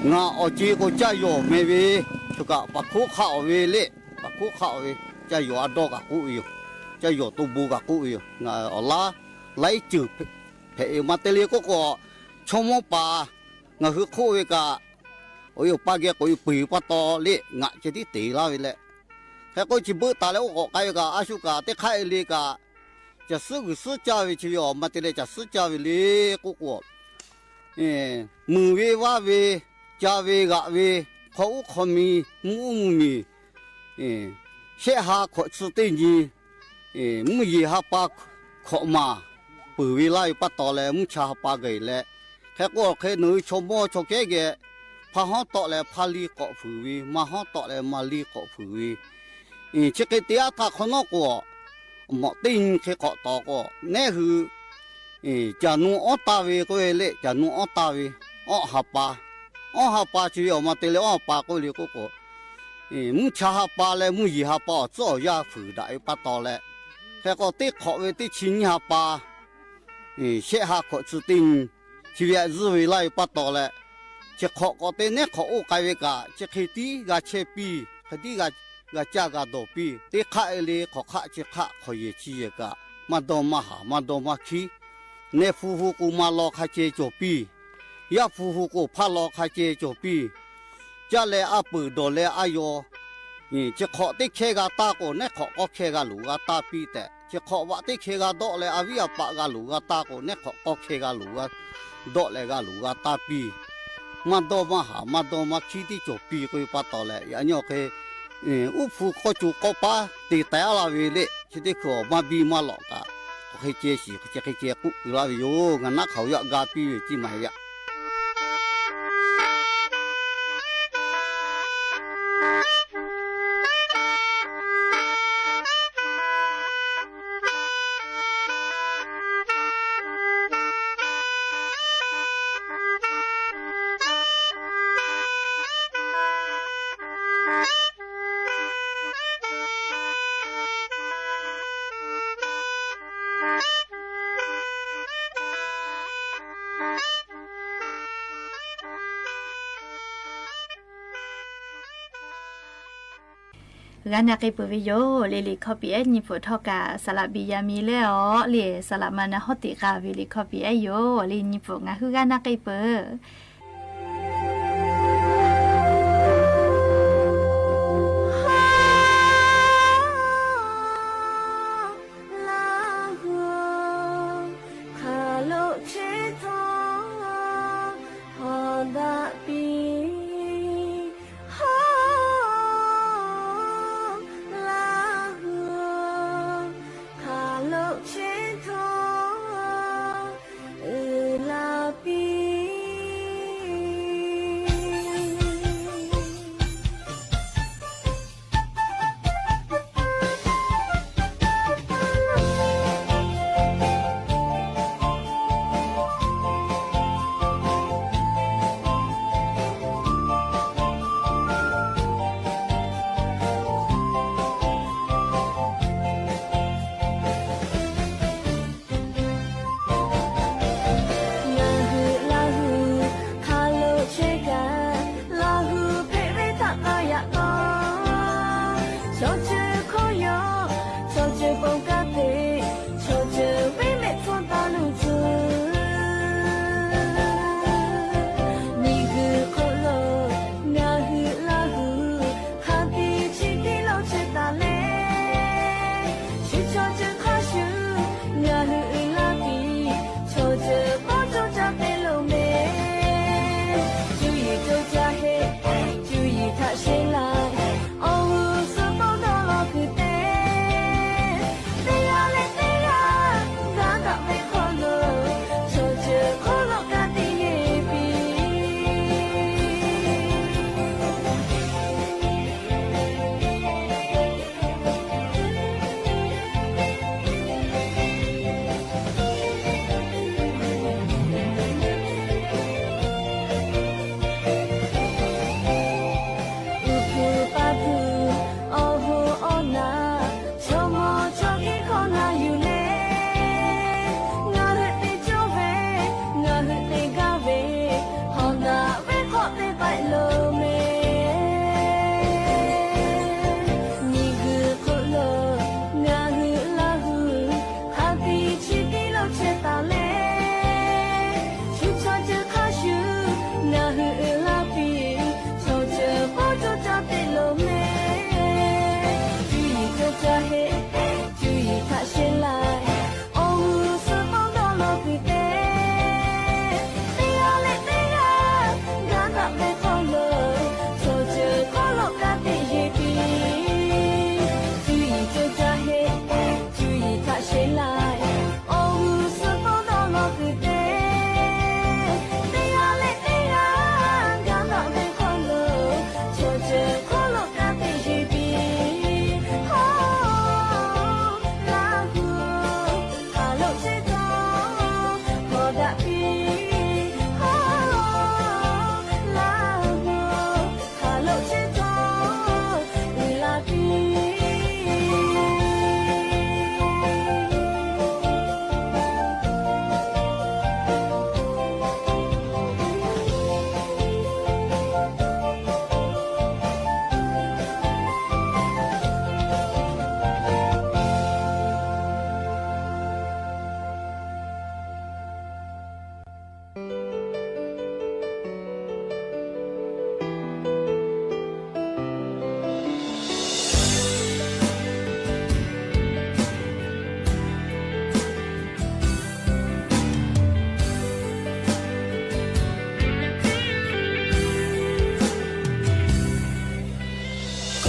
ngaˬ awˬ ce k'o caˇ yawˬ meh ve, choˬ kaꞈ paˍ hkoˉ hk'aˆ awˬ ve leh, paˍ hkoˉ hk'aˆ awˬ ve, caˇ yawˬ a dawˇ kaꞈ k'oˆ ve yoˬ. Caˇ yawˬ to bon kaꞈ k'oˆ ve yoˬ. Awˬ laˉ laiˉ ceuˬ hpehꞈ e ma te le k'oˆ k'o, chaw mawˇ paˍ ngaˬ hui hk'oˆ ve kaꞈ, awˬ e awˬ pa geh k'oꞈ e peu eˬ pa taw leh ngaˬ ceh tiˉ te laˇ ve leh, hk'e k'oˆ chi beuˆ taˍ leh oˇ k'awꞈ k'ai ve kaꞈ, a shu kaꞈ teˇ hk'aˆ e le kaꞈ, caˬ suhˉ g'uiˬ suhˉ caˇ ve chi ve awˬ ma te leh caˬ suhˉ caˇ ve le k'oˆ k'o, muiˬ ve vaˇ ve, ca ve g'aꞈ ve, hk'aw uˉ hk'aw mi, mvuhˇ uˉ mvuhˇ miˬ, shehˆ ha hkawꞈ tcuh teˇ nyi, mvuhˇ yeˬ ha pa hkawꞈ maˬ peuˬ ve laˇ ve pa taw leh mvuhˇ cha ha pa gaˬ leh, hk'e k'o awˬ hk'e nawˬ hui chaw mawˇ chaw kehˉ geh, hpaˇ hawˉ tawˆ leh hpaˇ liˇ k'awꞈ fuiˍ ve, maˇ hawˉ tawˆ leh maˇ liˇ k'awꞈ fuiˍ ve, chi hk'e te aˉ htaˇ hk'awꞈ nawˉ k'o, mawꞈ teˇ nyi hk'e k'awꞈ tawˍ k'o, nehˉ hui caˬ nu awˉ taˇ ve k'oˆ ve leh, caˬ nu awˉ taˇ ve, awˉ ha pa, awˉ ha pa chi ve awˬ ma te leh awˉ ha pa k'oˆ le k'oˆ k'o, mvuhˇ cha ha pa leh mvuhˇ yeˬ ha pa awˬ tcuhˉ awˬ yaˇ fuiˍ daꞈ ve pa taw leh, hk'e k'o teˇ hk'awꞈ ve teˇ chi nyiˇ ha pa, shehˆ ha hkawꞈ tcuh teˇ nyi, chi ve a zuhˇ ve laˇ ve pa taw leh, chi hk'awꞈ k'awꞈ te nehˉ hk'awꞈ oˇ k'ai ve kaꞈ, chi hk'e tiˉ g'a chehˇ piˇ, hk'e tiˉ g'a caˇ g'a dawˬ piˇ. Teˇ hk'aˆ e le hk'awꞈ hk'aˆ chi hk'aˆ hk'awꞈ yehˬ chi yehˬ kaꞈ, maˇ dawˇ maˇ haˍ maˇ dawˇ maˇ hkiˉ. Neh hpu hu k'o maˇ law hk'a ceh cawˬ piˇ. Yaˇ hpu hu k'o hpaˇ law hk'a ceh cawˬ piˇ. Caˇ leh a peuˬ dawˬ leh a yaw, chi hk'awꞈ teˇ hkehˇ g'a taˇ k'o, nehˉ hk'awꞈ k'awˇ hkehˇ g'a loˍ g'a taˇ piˇ tehꞈ, chi hk'awꞈ vaꞈ teˇ hkehˇ g'a dawˆ leh a viˉ a paˆ g'a loˍ g'a taˇ k'o, nehˉ hk'awꞈ k'awˇ hkehˇ g'a loˍ g'a dawˆ leh g'a loˍ g'a taˇ piˇ. Maˇ dawˇ maˇ haˍ maˇ dawˇ maˇ hkiˉ tiˉ cawˬ piˇ k'oˆ ve pa taw leh, yaꞈ nyi awˬ hk'e uˉ hpu k'awˇ co k'awˇ paˉ te taiˍ aˉ laˇ ve le. Chi teˇ hkui awˬ maˇ biˇ maˇ lawꞈ kaꞈ, hk'aˬ hk'e ceh shiˍ hk'e ceh hk'e ceh k'oˆ uiˍ laˇ ve yoˬ. Ngaˬ naˆ hk'aoˍ yaꞈ ga piˇ ve ciˇ maˍ yaꞈ. G'a na k'ai peuˬ ve yoˬ le. Liꞈ hkawˇ piˇ ehˉ nyi pfuhˍ htawˇ kaꞈ saˍ laꞈ biˍ yaˇ miˇ lehˬ awˬ le, saˍ laꞈ ma na hawˉ teꞈ k'a ve liꞈ hkawˇ piˇ ehˉ yoˬ le. Nyi pfuhˍ ngaˬ hui g'a na k'ai peuˬ. Laˇ hu, hk'aˬ lo chehˇ htawˇ hawˍ daꞈ piˇ. Laˇ hu, hk'aˬ lo chehˇ htawˇ uiˍ la piˇ. Ngaˬ hui Laˇ hu, hk'aˬ lo chehˇ kaꞈ, Laˇ hu hpehꞈ ve htaꞈ k'aˇ yaꞈ k'aw, chaw ceuˬ hkawˇ yaw, chaw ceuˬ bon kanˉ te, chaw ceuˬ ve mehˆ hpfuhˇ taˇ nuˇ tuˬ, miˬ guiˬ hk'oˆ lo ngaˬ hui Laˇ hu hk'a tiꞈ chi tiˉ lo chehˇ taˍ leh, shu chaw ceuˬ hk'a shuˍ ngaˬ hui uiˍ la piˇ, chaw ceuˬ k'awˇ cawˇ caˇ te lo mehˍ. Cuˇ yiˍ cawˇ caˇ heˆ, cuˇ yiˍ htaꞈ sheˍ laˇ, awˬ g'uˇ suhˍ tawˇ dawˇ law kuiˬ te. Teˇ g'aˇ leh teˇ g'aˇ gaˇ daꞈ ve hk'aw lo, chaw ceuˬ hk'oˆ lo ka tiꞈ yeˬ piˇ. Uˉ hpu paˇ hpu, awˬ hoˉ awˬ naˍ, chaw mawˇ chaw kiˇ hkawˇ na yuˬ leh, ngaˬ hui te cawˇ ve, ngaˬ hui te gaˇ ve, hawˍ daꞈ ve hk'awꞈ te paiˍ lo mehˍ. Miˬ guiˬ hk'oˆ lo ngaˬ hui Laˇ hu hk'a tiꞈ chi tiˉ lo chehˇ taˍ leh, shu chaw ceuˬ hk'a shuˍ ngaˬ hui uiˍ la piˇ, chaw ceuˬ k'awˇ cawˇ caˇ te lo mehˍ. Cuˇ yiˍ cawˇ caˇ heˆ, cuˇ yiˍ htaꞈ sheˍ laˇ, awˬ g'uˇ suhˍ tawˇ dawˇ law kuiˬ te. Teˇ g'aˇ leh teˇ g'aˇ gaˇ daꞈ ve hk'aw lo, chaw ceuˬ hk'oˆ lo ka tiꞈ yeˬ piˇ. Cuˇ yiˍ cawˇ caˇ heˆ, cuˇ yiˍ htaꞈ sheˍ laˇ, awˬ g'uˇ suhˍ tawˇ dawˇ law kuiˬ te. Teˇ g'aˇ leh teˇ g'aˇ gaˇ daꞈ ve hk'aw lo, chaw ceuˬ hk'oˆ lo ka tiꞈ yeˬ piˇ. Laˇ hu, hk'aˬ lo chehˇ htawˇ hawˍ daꞈ piˇ. Laˇ hu, hk'aˬ lo chehˇ htawˇ uiˍ la piˇ.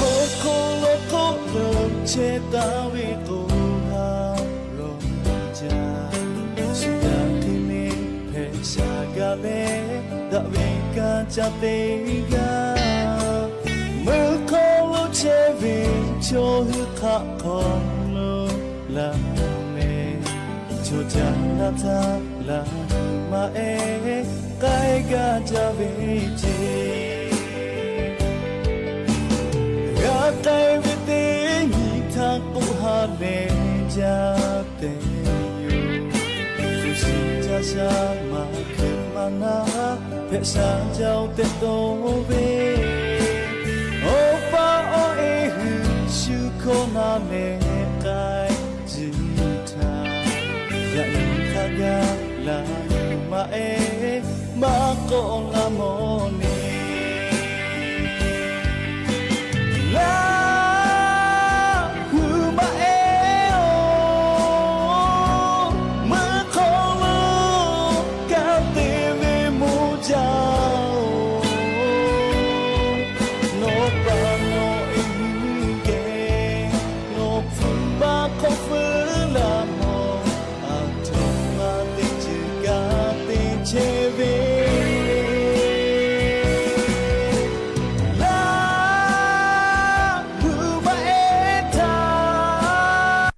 Hk'aw hk'aw lo hk'oˆ lo chehˇ taˍ ve k'o, ha lawˬ jaˇ. Shu yaˇ hk'e le hpehꞈ shaˍ gaˇ leh, daꞈ ve kanˇ ca te gaˇ. Meuˇ hk'aw lo chehˇ ve chaw hui hk'aˆ hk'aw lo laˬ leh, chaw caˇ laˇ htaˇ laˬ maˇ ehˉ k'ai gaˇ jaˇ ve ceˇ. G'a k'ai ve teˇ nyi htaˇ k'oˆ ha lehˬ jaˇ tehꞈ yoˬ. Shu shiˍ caˇ shaˉ maˇ hkeuꞈ maˇ naˉ, hpehꞈ shaˍ jaˇ-oˬ tehꞈ dawˇ ve, awˬ pa awˬ e hui leh k'ai tcuh htaˇ, yaꞈ nyi hk'a gaˇ laˬ maˇ ehˉ maˇ k'awꞈ la mawˬ le. Laˇ hu maˇ ehˉ-oˬ, meuˇ hk'aw lo kanˉ te ve moˇ jaˇ-oˬ, nawˬ pa nawˬ e hui geh, nawˬ hpu maˇ hk'awꞈ feuˉ laˇ mawˬ, aˬ htoꞈ ma teˇ ceuˬ kaꞈ te chehˇ ve Laˇ hu maˇ ehˉ htaˇ,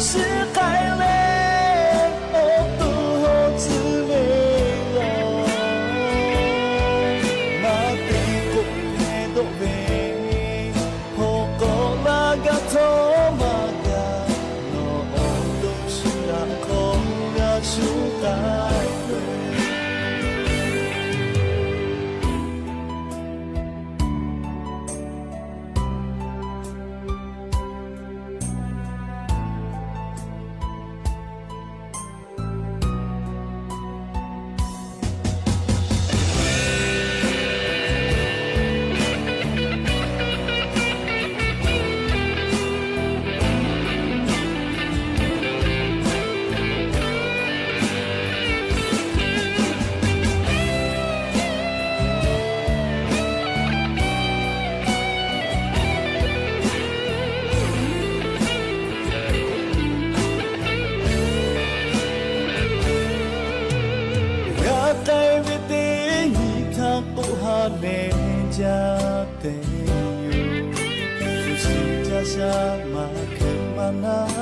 shiˍ k'ai leh awˬ to haw tcuh ve law, maˇ te k'oˆ hpehꞈ dawˆ ve, hawˬ k'awꞈ laˇ gaˇ htawˇ maˇ gaˬ, nawˬ awˬ to shu laꞈ hk'aw g'a shu k'ai peuˬ. G'a k'ai ve teˇ nyi htaˇ k'oˆ ha leh jaˇ tehꞈ yoˬ. Hpu shi jaˇ shaˉ maˇ hkeuꞈ maˇ naˉ,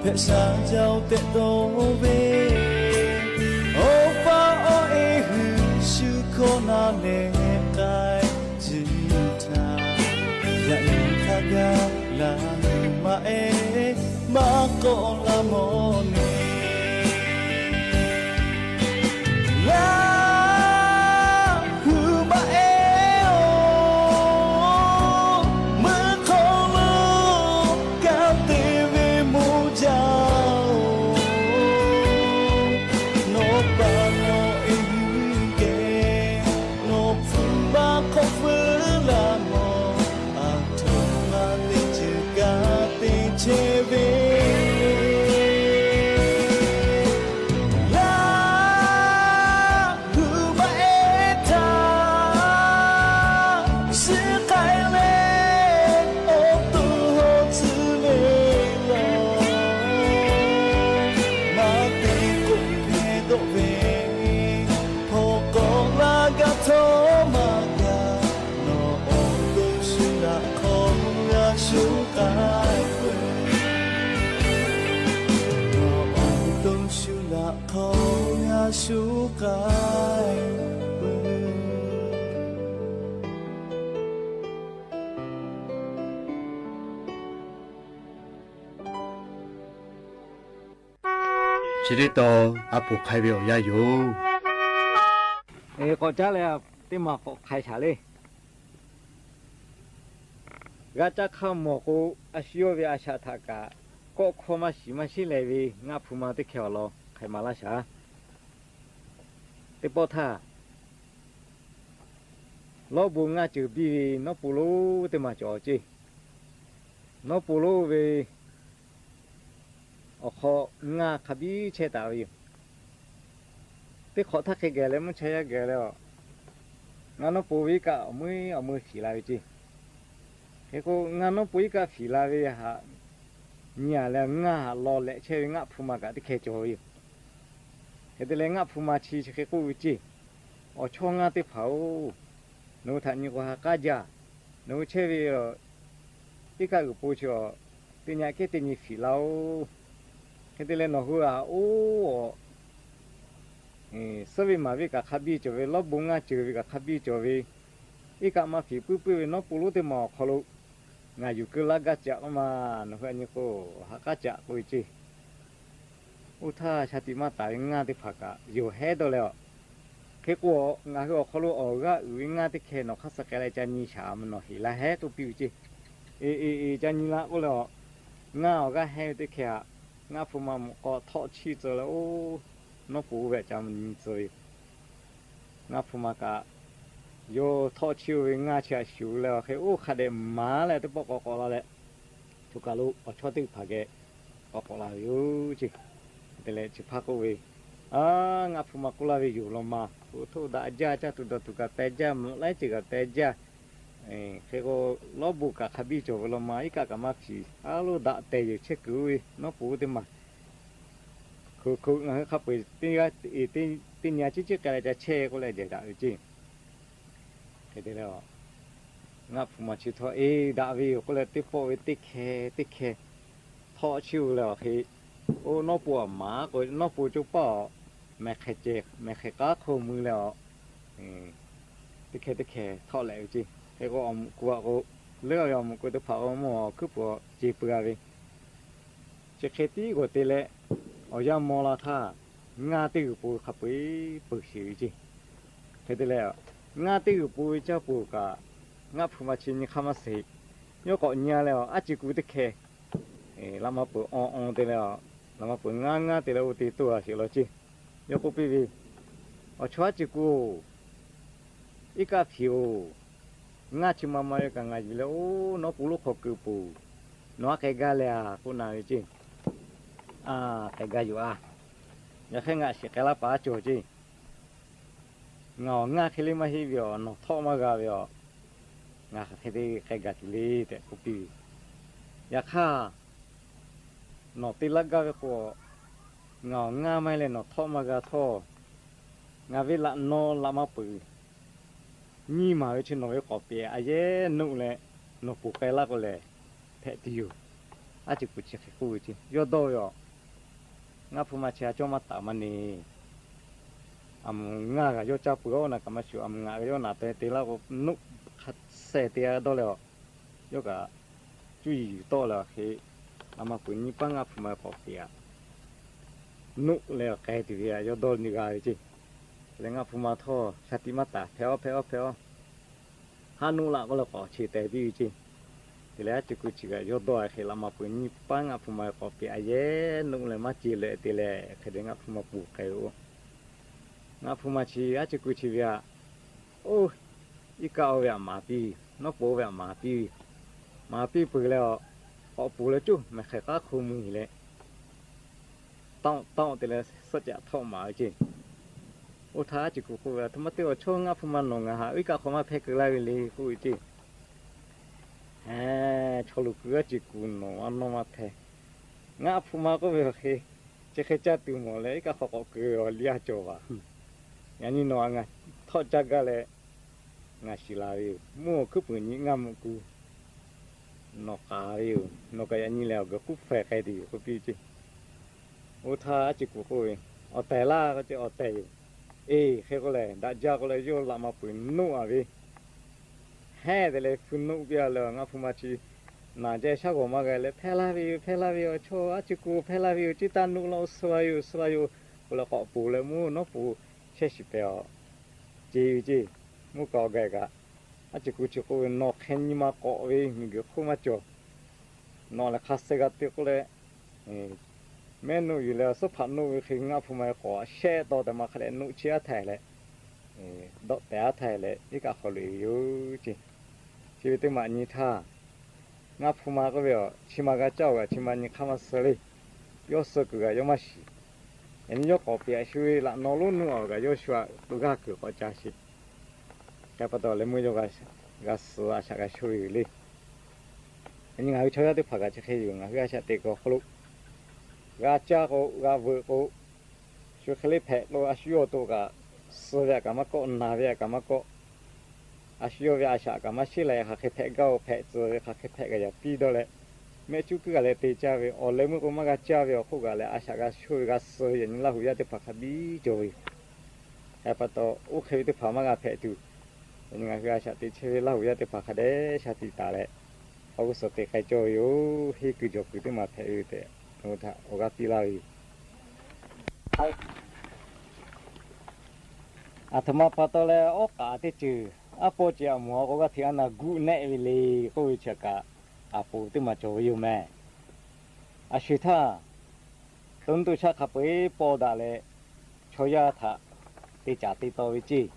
hpehꞈ sha jaˇ-oˬ tehꞈ dawˇ ve, awˬ pa awˬ e hui shu hkawˇ na leh k'ai tcuh htaˇ, yaꞈ nyi hk'a gaˇ laˬ maˇ ehˉ maˇ k'awꞈ la mawˬ le. Laˇ hu maˇ ehˉ-oˬ, meuˇ hk'aw lo kanˉ te ve moˇ jaˇ-oˬ, nawˬ pa nawˬ e hui geh, nawˬ hpu maˇ hk'awꞈ feuˉ laˇ mawˬ, aˬ htoꞈ ma teˇ ceuˬ kaꞈ te chehˇ ve Laˇ hu maˇ ehˉ htaˇ, shiˍ k'ai leh awˬ to haw tcuh ve law, maˇ te k'oˆ hpehꞈ dawˆ ve, hawˬ k'awꞈ laˇ gaˇ htawˇ maˇ gaˬ, nawˬ awˬ to shu laꞈ hk'aw g'a shu k'ai peuˬ. Nawˬ awˬ to shu laꞈ hk'aw g'a shu k'ai peuˬ. Chi teˇ tawn a poˍ hk'ai ve awˬ yanˇ yoˬ. K'awꞈ caˉ leh teˇ maˬ k'awꞈ hk'ai shaˍ le. G'a caˇ hk'aˇ mawˬ k'o, a shu yawˇ ve a shaꞈ htaꞈ kaꞈ kawˆ hkawˇ maˇ shiˍ maˇ sheˉ leh ve ngaˆ hpu ma teˇ hkeh awˬ lawn hk'ai maˍ laˇ shaˍ. Teˇ pawˆ htaˇ, lawˇ bon ngaˇ ceuˬ biˇ ve nawˉ po lonˉ teˇ maˬ cawˬ ceˇ. Nawˉ po lonˉ ve awˬ hk'aw ngaˇ hk'a biˇ chehˇ taˍ ve yoˬ. Teˇ hk'awꞈ htaˇ hk'e geh leh mvuhˇ cha yaˇ geh leh a, ngaˇ nawˉ po ve iˉ kaˆ awˬ meuˇ awˬ meuˇ fiˍ la ve ceˇ. Hk'e k'o, ngaˇ nawˉ po iˉ kaˆ fiˍ la ve htaꞈ nyi a leh, ngaˇ htaꞈ law lehꞈ chehˇ ve ngaˆ hpu ma kaꞈ teˇ hkeh cawˬ ve yoˬ. Hk'e te leh ngaˆ hpu ma chi chi hk'e k'oˆ ve ceˇ, Awˬ chawˇ ngaˇ teˇ hpaˍ-oˬ, nawˬ hui htaꞈ nyi k'o ha k'aˉ jaˇ. Nawˬ hui chehˇ ve iˉ kaˆ g'uiˬ po chi a, teˇ nyi kehˉ teˇ nyi fiˍ laˇ-oˬ. Hk'e te leh nawˬ hui a, oˇ, suhˉ ve maˍ ve kaꞈ hk'a biˇ cawˬ ve, lawˇ bon ngaˇ ceuˬ ve kaꞈ hk'a biˇ cawˬ ve, iˉ kaˆ maˇ fiˍ puiˉ puiˉ ve nawˉ po lonˉ teˇ maˬ awˬ hk'aw lo ngaˬ yuˬ keu laˇ gaˇ caꞈ k'oˆ ma. Nawˬ hui a nyi k'o, ha k'aˉ caꞈ k'oˆ ve ceˇ. Oˇ htaˇ, shaˍ tiꞈ maˇ taˍ ve ngaˇ teˇ hpaˍ kaꞈ yonˍ hehˉ dawˇ leh a, hk'e k'o, ngaˬ hui awˬ hk'aw lo awˬ g'aˇ uiˍ ve ngaˇ teˇ hkeh nawˬ hk'aˇ suh k'ai leh ca nyi shaˍ, nawˬ heˍ la hehˉ k'oˆ piˇ ve ceˇ. Eˬ eˬ eˬ, ca nyi laˇ k'oˆ leh a, Ngaˇ awˬ g'aˇ hehnˇ ve teˇ hkeh aꞈ, ngaˇ hpu ma mawꞈ k'aw htawˆ chiˇ tcuh leh, oˇ nawˉ pon oˇ ve aꞈ ca nyi tcuh ve. Ngaˇ hpu ma kaꞈ yawˇ htawˆ chiˇ oˇ ve ngaˇ chi aꞈ shuˍ leh awˬ hk'e oˇ hk'a dehꞈ maˍ leh teˇ pawˆ k'awꞈ k'awꞈ la leh, choˬ kaˬ lo awˬ chawˇ teˇ hpaˍ geh k'awꞈ k'awꞈ la ve yoˬ ceˇ. Te leh chi hpaˇ k'oˆ ve, Aˉ, ngaˇ hpu ma k'oˆ laˇ ve yoˬ law ma. K'o htoˇ daꞈ jaˇ, caˇ tuˬ dawˬ tuˬ kaꞈ teh jaˇ, mvuhꞈ laiˉ ceuˬ kaꞈ teh jaˇ. Hk'e k'o, lawˉ bon kaꞈ hk'a biˇ cawˬ ve law ma, iˉ kaˆ kaꞈ maˇ hpiˍ, a loˇ daꞈ tehˬ yoˬ chehˇ kuiˬ oˇ ve nawˉ pon oˇ teˇ maˬ. Hk'u hk'u ngaˬ hui hk'a peu-eˬ teˇ g'aˇ teˇ nyi a ciˉ ciˉ k'ai leh ca chehˇ k'oˆ leh jehˬ daꞈ ve ceˇ. Hk'e te leh, ngaˇ hpu ma chi htawˇ, Eˬ, daꞈ ve yoˬ k'oˆ leh teˇ pawˆ ve teˇ hkeh teˇ hkeh htawˆ chiˇ oˇ leh awˬ hk'e, oˇ nawˉ pon aꞈ maˍ k'o, nawˉ pon coˇ paˇ awˬ mehˬ hk'e ceh, mehˬ hk'e k'aˉ hk'oˆ mui leh awˬ, teˇ hkeh teˇ hkeh htawˆ leh ve ceˇ. Hk'e k'o, awˬ mvuhꞈ ku aꞈ k'o, leuˉ ve awˬ mvuhꞈ ku teˇ hpaˍ k'o, mvuhˇ awˬ hkuiˉ puiˍ ceˬ peuˬ a ve, chi hk'e tiˉ g'awˬ te leh, awˬ yanˇ maw la htaˇ, ngaˇ teˇ g'uiˬ po hk'a peu-eˬ peuˬ sheˍ ve ceˇ. Hk'e te leh, ngaˇ teˇ g'uiˬ po ve caˇ peuˬ kaꞈ, ngaˇ hpu ma chi nyi hk'aˇ maˇ suh. Yawˇ k'awꞈ nyi a leh, aˉ ci ku teˇ hkeh laꞈ ma peuˬ awˬ awˬ te leh, laꞈ ma peuˬ ngaˇ ngaˇ te leh oˇ te toˇ a sheˍ law ceˇ. Yawˇ k'oˆ piˇ ve, Awˬ chawˇ aˉ ci ku-oˬ, iˉ kaˆ hpiˍ-oˬ, ngaˇ chi ma ma ve kaꞈ ngaˬ yuˬ leh oˇ nawˉ pon lonˉ hk'aw keu peuˬ. Nawˬ aˉ k'ai gaˇ leh a k'oˆ na ve ceˇ. A, k'ai gaˇ yoˬ a. Yaꞈ hk'aˇ ngaˬ shiˍ k'ai laˇ paˍ aˉ cawˬ ceˇ. Ngaˬ awˬ ngaˇ hk'e le maˇ heˆ ve awˬ, nawˬ htawˆ maˇ g'a ve awˬ, ngaˬ hk'aˬ hk'e te k'ai gaˬ tuˬ le tehꞈ k'oˆ piˇ ve. Yaꞈ hk'aˇ, nawˬ te laˇ gaˇ ve k'o, ngaˬ awˬ ngaˇ maˇ heˆ leh nawˬ htawˆ maˇ g'a htawˇ, ngaˬ ve laꞈ naw laꞈ ma peuˬ nyiˇ maˬ ve chi nawˬ ve k'awꞈ pehꞈ a yehˉ nuˆ leh, nawˬ ponˬ k'ai laˇ k'o lehˬ, hpehꞈ tuˬ yoˬ. Aˉ ci ku chi hk'e k'oˆ ve ceˇ. Yawˇ dawˇ ve awˬ, ngaˇ hpu ma chi a cawˇ maˇ taˍ maˇ ne. Aˬ mvuhˬ ngaˇ g'aꞈ yawˇ caˇ peuˬ-oˬ, naˬ kaꞈ maˇ shuˍ, aˬ mvuhˬ ngaˬ g'aꞈ yawˇ naˬ te te laˇ k'o, nuˆ hk'a sheh te dawˇ leh awˬ, yawˇ kaꞈ cuˇ yiˍ yuˬ tawˆ leh awˬ hk'e, laꞈ ma peuˬ nyiˇ paˉ ngaˇ hpu ma k'awꞈ pehꞈ a, nuˆ leh awˬ k'ai tuˬ ve a yawˇ dawˇ nyi g'a ve ceˇ. Te leh ngaˇ hpu ma htawˇ shaˍ tiꞈ maˇ taˍ, hpehꞈ-oˬ, hpehꞈ-oˬ, hpehꞈ-oˬ, haˉ nuˆ laꞈ k'oˆ leh k'awꞈ cheˬ tehꞈ piˇ ve ceˇ. Te leh aˉ ci ku chi kaꞈ yawˇ dawˇ a hk'e laꞈ ma peuˬ nyiˇ paˉ ngaˇ hpu ma k'awꞈ pehꞈ a yehˉ nuˆ leh maˇ ce leh te leh hk'e te ngaˇ hpu ma ponˬ k'ai ve oˬ. Ngaˇ hpu ma chi aˉ ci ku chi ve a, oˇ, iˉ kaˆ oˇ ve aꞈ maˍ piˇ, nawˉ pon oˇ ve aꞈ maˍ piˇ ve, maˍ piˇ peuˬ leh awˬ, k'awꞈ ponˬ leh cuˇ mehˬ hk'e k'aˉ hk'oˆ mui leh, taˆ taˆ te leh suhˆ caꞈ htawˆ maˍ ve ceˇ. Oˇ htaˇ aˉ ci ku k'oˆ ve, Aˬ htoꞈ ma te awˬ chawˇ ngaˇ hpu ma nawˬ ngaˬ haꞈ iˉ kaˆ hk'aw maˇ hpehˇ keu laˇ ve le k'oˆ ve ceˇ. Eˬ, chaw lo ku aˉ ci ku nawˬ aˉ nawˇ maˇ hpehˇ. Ngaˇ hpu ma k'oˆ ve awˬ hk'e, chi hk'e caˇ tuˬ mawˬ leh iˉ kaˆ hk'aw k'awꞈ keu awˬ liˇ a cawˬ vaˬ. Yaꞈ nyi nawˬ ngaˬ htawˆ caˇ gaˇ leh ngaˬ shiˍ la ve yoˬ. Mvuhˇ awˬ hkuiˉ puiˍ nyi ngaˇ mvuhꞈ ku nawˬ k'aˍ ve yoˬ. Nawˬ kaꞈ yaꞈ nyi lehˬ awˬ g'uiˬ k'uˉ hpehꞈ k'ai tuˬ yoˬ k'oˆ piˇ ceˇ. Oˇ htaˇ aˉ ci ku k'oˆ ve, Awˬ tehˬ laˇ k'oˆ ce, awˬ tehˬ yoˬ. Eˬ, hk'e k'oˆ lehˬ daꞈ jaˇ k'oˆ leh yawˇ laꞈ ma peuˬ nuˆ a ve, heˉ te leh hpu nuˆ piˇ a leh ngaˇ hpu ma chi naˬ jehˇ shaˉ g'awˬ maˇ g'a leh hpehˇ laˇ ve yoˬ, hpehˇ laˇ ve yoˬ, awˬ chawˇ aˉ ci ku hpehˇ laˇ ve yoˬ, ciˉ taˇ nuˆ laˇ-oˬ, suh la yoˬ, suh la yoˬ k'oˆ leh k'awꞈ ponˬ leh mvuhˇ nawˉ pon chehˇ shiˍ pehˍ awˬ, ce ve ceˇ. Mvuhˇ kaꞈ awˬ g'aˇ kaꞈ aˉ ci ku chi k'oˆ ve, Nawˬ hk'e nyi ma k'awꞈ ve miˬ guiˬ hk'oˆ maˇ cawˬ. Nawˬ lehˬ hk'a suh g'a te k'oˆ leh, mehˉ nuˆ yuˬ leh suhˉ hpaꞈ nuˆ ve hk'e ngaˇ hpu ma k'awꞈ shehˆ taw tehꞈ ma hk'a dehꞈ nuˆ chi aˉ htaiˍ leh, dawˆ tehˬ aˉ htaiˍ leh iˉ kaˆ hk'aw loꞈ-e ve yoˬ ceˇ. Chi ve teˇ maˬ nyi htaˇ, ngaˇ hpu ma k'oˆ ve awˬ, chi ma g'a caˇ-oˬ kaꞈ chi ma nyi hk'aˇ maˇ suh le. Yawˇ suh kuiˬ kaꞈ yawˇ maˇ shiˍ. Yaꞈ nyi yawˇ k'awꞈ pehꞈ shu ve laꞈ naw lonˉ nuˆ a kaꞈ yawˇ shu aꞈ g'aˇ kuiˬ k'awꞈ ca sheˍ. Hk'e pa taw leh meuˇ yawˇ g'a suh a shaꞈ g'a shoˇ ve yoˬ le. Yaꞈ nyi ngaˬ hui chaw yaˇ teˇ hpaˍ kaꞈ chi hk'e yoˬ. Ngaˬ hui a shaꞈ teꞈ kuiˬ awˬ hk'aw lo g'a caˇ k'o, g'a veuꞈ k'o, shu hk'e le hpehꞈ k'o, a shu yawˇ awˬ to kaꞈ suh ve aꞈ kaꞈ maˇ kawˆ, na ve aꞈ kaꞈ maˇ kawˆ, a shu yawˇ ve a shaꞈ kaꞈ maˇ sheˉ leh, hk'aˬ hk'e hpehꞈ gaˇ-oˬ, hpehꞈ tcuh ve hk'aˬ hk'e hpehꞈ kaꞈ yaꞈ piˇ dawˇ leh, mehˆ cuˉ kuiˉ kaꞈ leh te caˇ ve, awˬ leh meuˇ k'o maˇ g'a caˇ ve awˬ hk'oˆ kaꞈ leh a shaꞈ g'a shoˇ ve g'a suh ve yaꞈ nyi Laˇ huˍ yaˇ teˇ hpaˍ hk'a biˇ cawˬ ve yoˬ. Hk'e pa taw, oˇ hk'e ve teˇ hpaˍ maˇ g'a hpehꞈ tuˬ, yaꞈ nyi ngaˬ hui a shaꞈ teꞈ chehˇ ve Laˇ huˍ yaˇ teˇ hpaˍ hk'a dehꞈ shaˍ tiꞈ taˍ leh, awˬ g'uˇ suhˍ te k'ai cawˇ ve yoˬ. Henˇ kuiˬ jawˬ kuiˬ teˇ maˬ hpehꞈ ve yoˬ tehꞈ, awˬ g'aˇ piˇ laˇ ve yoˬ. Aˬ htoꞈ ma pa taw leh awˉ k'aꞈ teˇ ceuˬ aˉ pawˇ ceh aˬ mawˬ k'o g'aˇ hteꞈ a naˬ guˆ nehˆ ve le k'oˆ ve chi kaꞈ, aˬ poˍ teˇ maˬ cawˬ ve yoˬ mehˍ. A shuˍ htaˇ, to nuˇ to shaˆ hk'a peu-eˬ pawˆ daꞈ leh, chaw yaˇ htaꞈ te caˍ te taw ve ceˇ.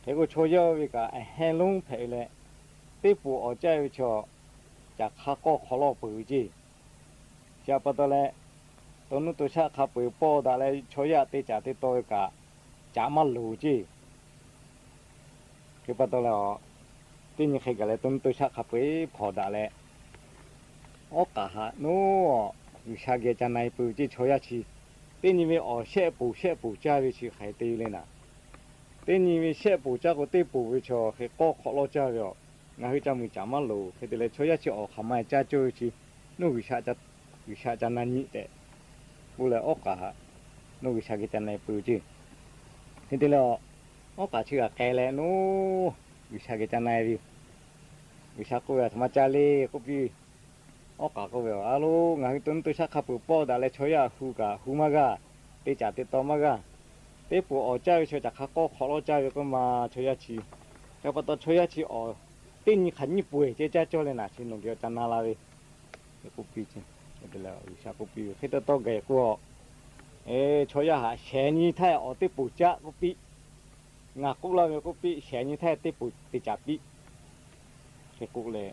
Hk'e k'o, chaw yaˇ ve kaꞈ hehnˇ lonˉ hpehꞈ ve leh, teˇ poˍ awˍ caˇ ve chaw, caˬ hk'a k'awˇ hk'awꞈ lawˇ peuˬ ve ceˇ. Chi pa taw leh, to nuˇ to shaˆ hk'a peu-eˬ pawˆ daꞈ leh chaw yaˇ te caˍ te taw ve kaꞈ, caꞈ maˇ loˍ ceˇ. Hk'e pa taw leh, teˇ nyi hk'e gaˬ leh to nuˇ to shaˆ hk'a peu-eˬ hpawnˬ daꞈ leh, awˉ k'aˍ haꞈ naˉ, G'uiˬsha geh ca na-e peuˬ ceˇ. Chaw yaˇ chi teˇ nyi ve awˬ shehˆ poˍ shehˆ poˍ caˇ ve chi hk'aˬ hk'e te le naˍ, teˇ nyi ve shehˆ poˍ caˇ k'o, teˇ poˍ ve chaw hk'e k'awˇ hk'awꞈ lawˇ caˇ ve aˬ. Ngaˬ hui ca muiˬ caꞈ maˇ loˍ. Hk'e te leh, chaw yaˇ chi awˬ hk'aˬ ma caˇ cawˇ ve chi, naˉ G'uiˬsha ca na nyi tehꞈ k'oˆ leh, awˉ k'aˍ haꞈ naˉ G'uiˬsha geh ca na-e peuˬ ceˇ. Hk'e te leh, awˉ k'aˍ chi g'aꞈ k'ai leh naˉ, G'uiˬsha geh ca na-e ve yoˬ. G'uiˬsha k'oˆ ve, Aˬ htoꞈ ma ca le k'oˆ piˇ. Awˉ k'aˍ k'oˆ ve, A loˉ, ngaˬ hui to nuˇ to shaˆ hk'a peu-eˬ pawˆ daꞈ leh chaw yaˇ hu kaꞈ hu maˇ g'aˇ, te caˍ te taw maˇ g'aˇ. Teˇ poˍ awˍ caˇ ve chaw caˬ hk'a k'awˇ hk'awꞈ lawˇ caˇ ve k'oˆ ma, chaw yaˇ chi, hk'e pa taw chaw yaˇ chi awˬ teˇ nyi hk'aˬ nyiˇ pawehˬ ceh caˇ cawˇ leh naˍ, chi nawˬ geh ca na la ve k'oˆ piˇ. G'uiˬsha k'oˆ piˇ ve, Hk'e te taw gaˬ k'o, chaw yaˇ haꞈ shehˍ nyi htaˇ awˬ teˇ poˍ caˆ k'oˆ piˇ. Ngaˬ k'oˆ laˇ ve k'oˆ piˇ, shehˍ nyi htaˇ teˇ poˍ te caˍ piˇ. Hk'e k'oˆ leh,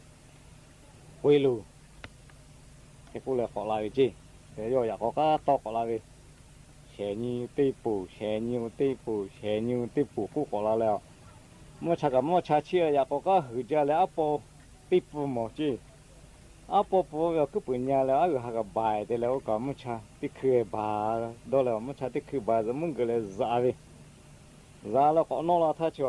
k'oˆ e loˬ. Hk'e k'oˆ leh k'awꞈ la ve ceˇ. Hk'e yawˇ yaꞈ k'aw k'aˉ tawˇ k'awꞈ la ve, shehˍ nyi teˇ poˍ, shehˍ nyi teˇ poˍ, shehˍ nyi teˇ poˍ k'oˆ k'awꞈ la leh, mvuhˇ cha kaꞈ mvuhˇ cha chiˇ leh yaꞈ k'aw k'aˉ huiˍ jaˇ leh aˉ paw teˇ pfuhˇ mawˬ ceˇ. Aˉ paw pfuhˇ ve awˬ hkuiˉ puiˍ nya leh aˉ g'uiˬ ha kaꞈ baˬ te leh, oˇ kaꞈ mvuhˇ cha teˇ hkui baˬ dawˇ leh, mvuhˇ cha teˇ hkui baˬ zuhꞈ mvuhˇ geuꞈ leh zaꞈ ve, zaꞈ leh k'awꞈ nawˇ la htaˇ chi,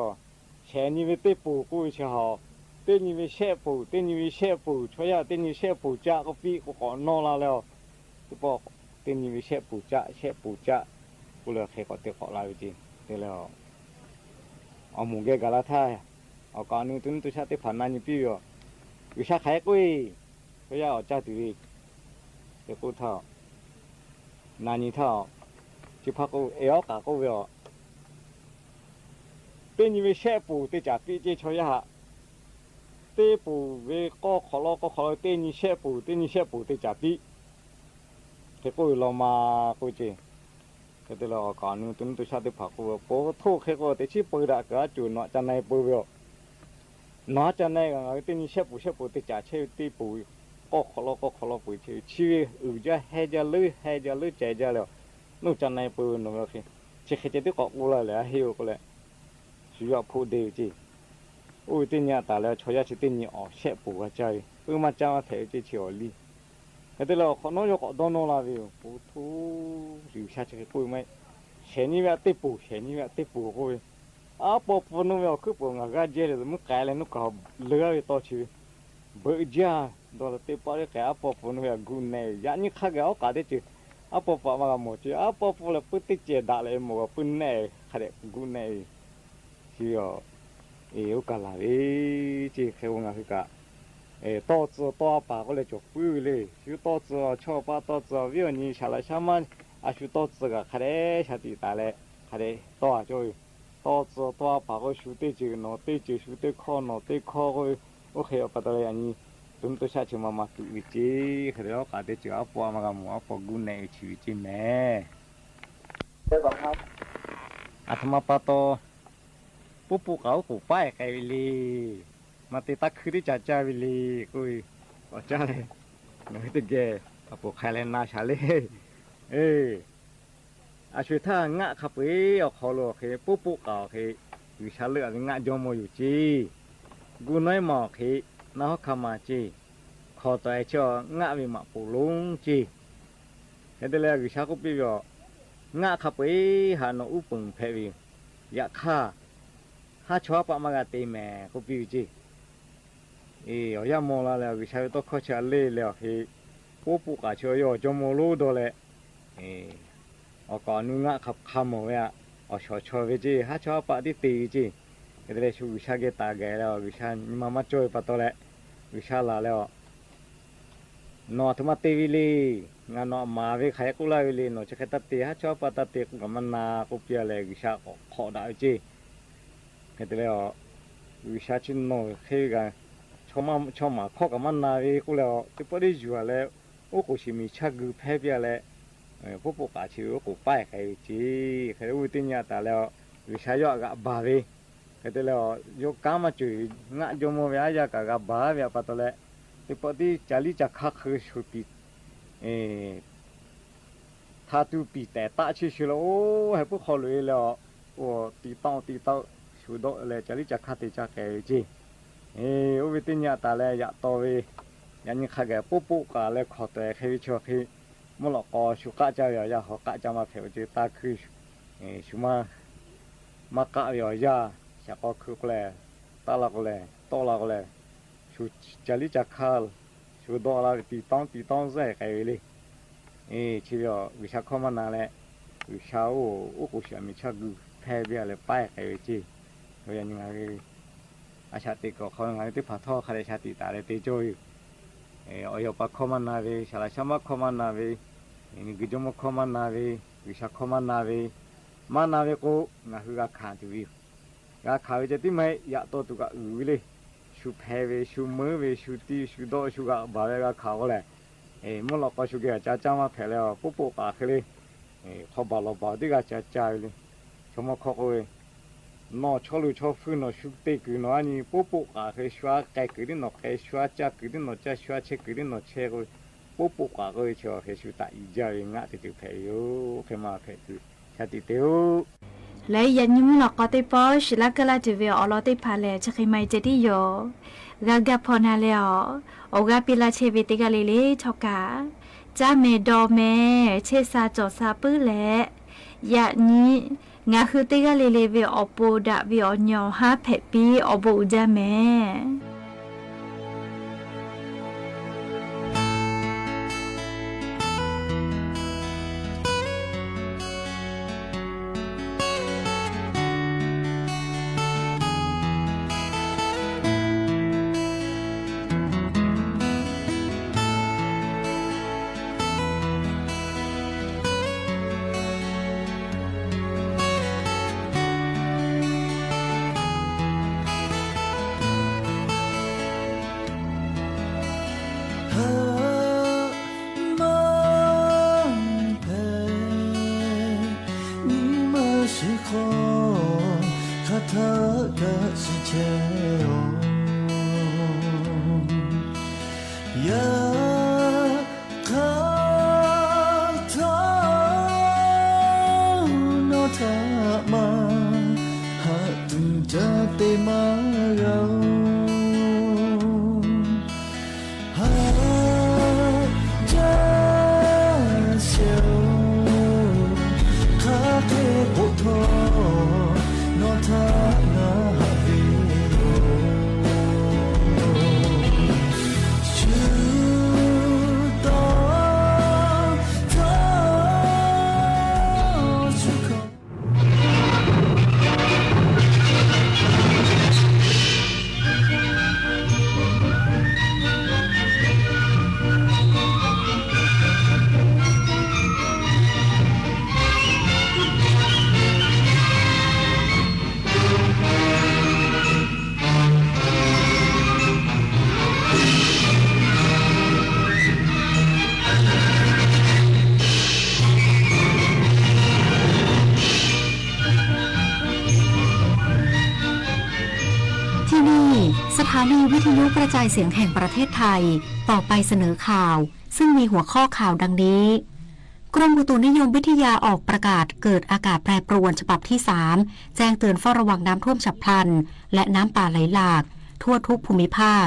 shehˍ nyi ve teˇ poˍ k'oˆ ve chi haꞈ, teˇ nyi ve shehˆ poˍ, teˇ nyi ve shehˆ poˍ, chaw yaˇ teˇ nyi shehˆ poˍ caˆ k'oˆ piˇ k'o, k'awꞈ nawˇ la leh, teˇ pawˆ teˇ nyi ve shehˆ poˍ caˆ, shehˆ poˍ caˆ k'oˆ leh hk'e k'awꞈ te k'awꞈ la ve ceˇ. Te leh, awˬ moˍ geh gaˬ la htaˇ, awˬ kaˍ awˬ nu to nuˇ to shaˆ teˇ hpaˍ na nyi piˇ ve aˬ. G'uiˬsha hk'aˬ hk'e k'oˆ e, chaw yaˇ awˬ caˇ tuˬ ve, te k'oˆ htaˇ, na nyi htaˇ, chi hpaˇ k'oˆ ve, Awˉ k'aˍ k'oˆ ve aˬ, teˇ nyi ve shehˆ poˍ te caˍ piˇ ceˇ chaw yaˇ haꞈ. Teˇ poˍ ve k'awˇ hk'awꞈ lawˇ k'awˇ hk'awꞈ lawˇ teˇ nyi shehˆ poˍ, teˇ nyi shehˆ poˍ te caˍ piˇ. Hk'e k'oˆ ve law ma k'oˆ ve ceˇ. Hk'e te leh awˬ kaˍ awˬ nu to nuˇ to shaˆ teˇ hpaˍ k'oˆ ve, Po htoˇ hk'e k'o, teꞈ chiˉ peu daꞈ kaꞈ a cuˬ nawˬ aꞈ ca na-e peu ve aˬ. Nawˬ aꞈ ca na-e kaꞈ ngaˬ hui teˇ nyi shehˆ poˍ shehˆ poˍ te caˍ chehˇ ve teˇ poˍ k'awˇ hk'awꞈ lawˇ k'awˇ hk'awꞈ lawˇ peu-eˬ chehˇ ve, chi ve uiˍ jaˇ heh jaˇ leuˉ heh jaˇ leuˉ ceh jaˇ leh, nawˬ ca na-e peu ve nawˬ ve hk'e, chi hk'e ceh tiˉ k'awꞈ k'oˆ laˇ leh a heˆ-oˬ k'oˆ leh, shu yaˇ hpfuhˆ deˇ ve ceˇ. Oˇ ve teˇ nyi a taˍ leh chaw yaˇ chi teˇ nyi awˬ shehˆ poˍ g'a caˇ ve, puiˉ maˇ caˇ maˇ hpehꞈ ve ceˇ chi awˬ liˇ. Hk'e te leh awˬ hk'awꞈ nawˉ yawˇ k'awꞈ dawˇ nawˇ la ve yoˬ. Po htoˇ, G'uiˬsha chi hk'e k'oˆ ve maˇ heˆ. Shehˍ nyi ve aꞈ teˇ poˍ, shehˍ nyi ve aꞈ teˇ poˍ k'oˆ ve, Aˉ paw pfuhˇ nawˬ ve awˬ hkuiˉ puiˍ ngaˬ g'aˇ jehˇ leh zuhꞈ mvuhˇ k'ai leh nawˬ kaꞈ leuˉ-a ve tawˇ chi ve, beuꞈ jaˇ dawˇ leh teˇ paˆ teˇ k'ai aˉ paw pfuhˇ nawˬ ve aꞈ gu neh ve. Yaꞈ nyi hk'a gaˬ awˉ k'aˍ teˇ ceuˬ aˉ paw pfuhˇ aꞈ maˇ g'a mawˬ ceˇ. Aˉ paw pfuhˇ leh puiˉ teˇ cehˬ daꞈ leh mawˬ g'a puiˉ neh ve hk'a dehꞈ gu neh ve. Chi a, oˇ kaˬ laˬ ve ceˇ. Hk'e k'o ngaˬ hui kaꞈ tawˇ tcuh tawˇ a paˍ k'oˆ leh cawˬ puiˉ ve le. Shu tawˇ tcuh, chaw paˆ tawˇ tcuh, viˉ awˬ nyi shaˍ laꞈ shaˉ maˇ, a shu tawˇ tcuh kaꞈ hk'a dehꞈ shaˍ tiꞈ taˍ leh hk'a dehꞈ tawˇ a cawˇ ve. Tawˇ tcuh tawˇ a paˍ k'o shu teˇ ceuˬ nawˬ teˇ ceuˬ, shu teˇ hkawˇ nawˬ teˇ hkawˇ k'oˆ ve, oˇ hk'e pa taw leh yaꞈ nyi to nuˇ to shaˆ chi ma ma tuꞈ ve ceˇ. Hk'e te leh awˉ k'aˍ teˇ ceuˬ aˉ paw a maˇ g'a mawˬ, aˉ paw gu neh ve chi ve ceˇ mehˍ. Aˬ htoꞈ ma pa taw, puˉ puˆ k'aꞈ oˉ k'oˍ paˉ-e k'ai ve le. Maˇ te taˇ hkuiˇ teˇ ca caˇ ve le k'oˆ ve, k'awꞈ caˇ leh, ngaˬ hui teˇ geh aˬ poˍ hk'a leh na shaˍ le. A sho-eˬ htaˇ ngaˆ hk'a peu-eˬ awˬ hk'aw lo awˬ hk'e puˉ puˆ k'aꞈ awˬ hk'e G'uiˬsha leuˆ-a ve ngaˆ jawˇ mawˇ yoˬ ceˇ. Gu nawˉ-e ma awˬ hk'e na hawˉ hkanˇ ma ceˇ. Hkawˍ tawꞈ-e chi ngaˆ ve maꞈ poˍ lonˉ ceˇ. Hk'e te leh G'uiˬsha k'oˆ piˇ ve aˬ, ngaˆ hk'a peu-eˬ haꞈ nawˬ uˉ peunˍ hpehꞈ ve yoˬ. Yaꞈ hk'aˇ, haˉ chawˇ haˉ paˆ maˇ g'a te mehˍ k'oˆ piˇ ve ceˇ. Awˬ yanˇ maw la leh G'uiˬsha ve tawˇ hkawˇ chi a le leh awˬ hk'e, puˉ puˆ k'aꞈ chi yawˇ jawˇ mawˇ lonˉ dawˇ leh, awˬ kaˍ awˬ nu ngaˆ hk'a hk'a mawˬ ve aꞈ, awˬ shawˍ chaw ve ceˇ, haˉ chawˇ haˉ paˆ tiˉ te ve ceˇ. Hk'e te leh shu G'uiˬsha geh taˍ gaˬ leh G'uiˬsha nyi ma maˇ cawˇ ve pa taw leh, G'uiˬsha laˬ leh aˬ, Nawˬ aˬ htoꞈ ma te ve le. Ngaˬ nawˬ aꞈ maˍ ve hk'aˬ hk'e k'oˆ laˇ ve le. Nawˬ chi hk'e taˇ te, haˉ chawˇ haˉ paˆ taˇ te k'oˆ kaꞈ maˇ na k'oˆ piˇ-a leh G'uiˬsha k'awꞈ hk'awꞈ daꞈ ve ceˇ. Hk'e te leh, G'uiˬsha chi nawˬ hk'e ve kaꞈ, chaw maˍ hkawˇ kaꞈ maˇ na ve k'oˆ leh, teˇ pawˆ teˇ yuˬ-a leh, oˉ k'oˍ shiˍ miˬ chaˇ gu hpehˇ piˇ-a leh, poˆ poˆ k'aꞈ chi ve oˉ k'oˍ paˇ-e k'ai ve ceˇ. Hk'e te oˇ ve teˇ nyi a taˍ leh, G'uiˬsha yawˇ htaꞈ g'aꞈ baˬ ve, hk'e te leh, yawˇ kanˉ maˇ cawˬ-eˬ, ngaˆ jawˇmawˇ ve aˉ yaˇ kaꞈ g'a baˬ ve pa taw leh, teˇ pawˆ tiˉ ca liˇ ca hk'aˇ hk'e shuˍ piˍ htaˇ tuˬ piˍ tehˍ taˆ cheˇ shuˍ leh, oˇ heh puiˉ hk'aw loꞈ-e leh, oˇ ti tawˆ ti tawˆ shuˍ dawˆ leh ca liˇ ca hk'aˇ te ca k'ehˬ ve ceˇ. Oˇ ve teˇ nyi a taˍ leh yaꞈ taw ve, yaꞈ nyi hk'a gaˬ poˆ poˆ k'aꞈ leh hkawˍ taweh hk'e ve chaw hk'e, mvuhˇ lawꞈ k'aw shu k'aˆ caˇ ve awˬ yanˇ hawˬ k'aˆ caˇ maˇ hpehꞈ ve ceˇ. Taˇ hkuiˇ shu maˇ maˇ k'aˆ ve awˬ yanˇ, shaˍ k'aw hkui k'o lehˬ, taˇ la k'o lehˬ, tawˆ la k'o lehˬ, shu ca liˇ ca hk'aˇ, shu dawˆ la ve ti tawˆ ti tawˆ zuhˆ-e k'ai ve le. Chi ve a G'uiˬsha hkawˇ maˇ na leh, G'uiˬsha oˇ k'oˍ shiˍ miˬ chaˇ gu hpehˇ piˇ-a leh paˇ-e k'ai ve ceˇ. Yaꞈ nyi ngaˬ hui a shaꞈ teꞈ kuiˬ awˬ hk'aw ngaˬ hui teˇ hpaˍ htawˇ hk'a dehꞈ shaꞈ teꞈ taˍ leh te cawˇ ve yoˬ. Awˬ yaw pa hkawˇ maˇ na ve, saˍ laꞈ shaˉ maˇ hkawˇ maˇ na ve, miˬguiˬ jawˇmawˇ hkawˇ maˇ na ve, G'uiˬsha hkawˇ maˇ na ve, maˇ na ve k'o, ngaˬ hui g'a hkanˍ tuˬ ve yoˬ. G'a hkanˍ ve ceh tiˉ maˇ heˆ, yaꞈ taw tuˬ kaꞈ uiˍ ve le. Shu hpeh ve, shu meuˉ ve, shu tiˇ shu dawˆ shu g'aꞈ baˬ ve g'a hkanˍ k'o lehˬ, mvuhˇ lawꞈ k'aw shu geh a ca caˇ maˇ hpehꞈ leh, poˆ poˆ k'aꞈ hk'e le, hk'aw baˬ lawˬ baˬ teˇ g'aˇ ca caˇ ve le. Chaw mawˇ hkawˇ k'oˆ ve, nawˬ chaw luˬ chaw hpui nawˬ shu te kuiˬ nawˬ a nyi poˆ poˆ k'aꞈ hk'e shu aˉ k'ai kuiˬ teˇ nawˬ k'ai, shu aˉ caˇ kuiˬ teˇ nawˬ caˇ, shu aˉ chehˇ kuiˬ teˇ nawˬ chehˇ k'oˆ ve, poˆ poˆ k'aꞈ k'oˆ ve chi awˬ hk'e shu taꞈ iˍ jaˇ ve ngaˆ te tuˬ hpehꞈ ve yoˬ. Hk'e maˇ hpehꞈ tuˬ shaˍ tiꞈ te-oˬ. Leh yaꞈ nyi mvuhˇ lawꞈ k'aw teˇ pawˆ shiˍ laˇ keunˇ laˇ tuˬ ve awˬ lawn teˇ hpaˍ lehˬ, chi hk'e maˇ heˆ ceh tiˉ yoˬ. G'a gaˇ hpaw na leh awˬ, awˬ g'aˇ piˇ laˇ chehˇ ve teˇ g'aˇ le le htawˇ kaꞈ, caˇ mehˍ dawˬ mehˍ, chehˇ sha cawˬ sha puiˉ leh, yaꞈ nyi ngaˬ hui teˇ g'aˇ le le ve awˬ pon daꞈ ve awˬ nyi awˬ haˉ hpehꞈ piˇ awˬ bon uiˍ jaˇ mehˍ. Haˉ maˇ hpehꞈ, nyi ma shiˍ hk'aw hk'a htaˇ kaꞈ shiˍ chehˇ-oˬ. Yaꞈ hk'aˇ htawˇ nawˬ htaꞈ maˇ haꞈ tuˬ ca te maˇ g'a-oˬ. Haꞈ jaˇ sheˍ-oˬ, hk'aˬ hk'e k'oˆ htawˇ nawˬ htaꞈ ngaˬ haꞈ ve yoˬ. Shu tawˇ htawˇ shu hkawˇ Sahani วิทยุกระจายเสียงแห่งประเทศไทย ต่อไปเสนอข่าว ซึ่งมีหัวข้อข่าวดังนี้ กรมอุตุนิยมวิทยาออกประกาศเกิดอากาศแปรปรวนฉบับที่ สาม แจ้งเตือนเฝ้าระวังน้ำท่วมฉับพลัน และน้ำป่าไหลหลาก ทั่วทุกภูมิภาค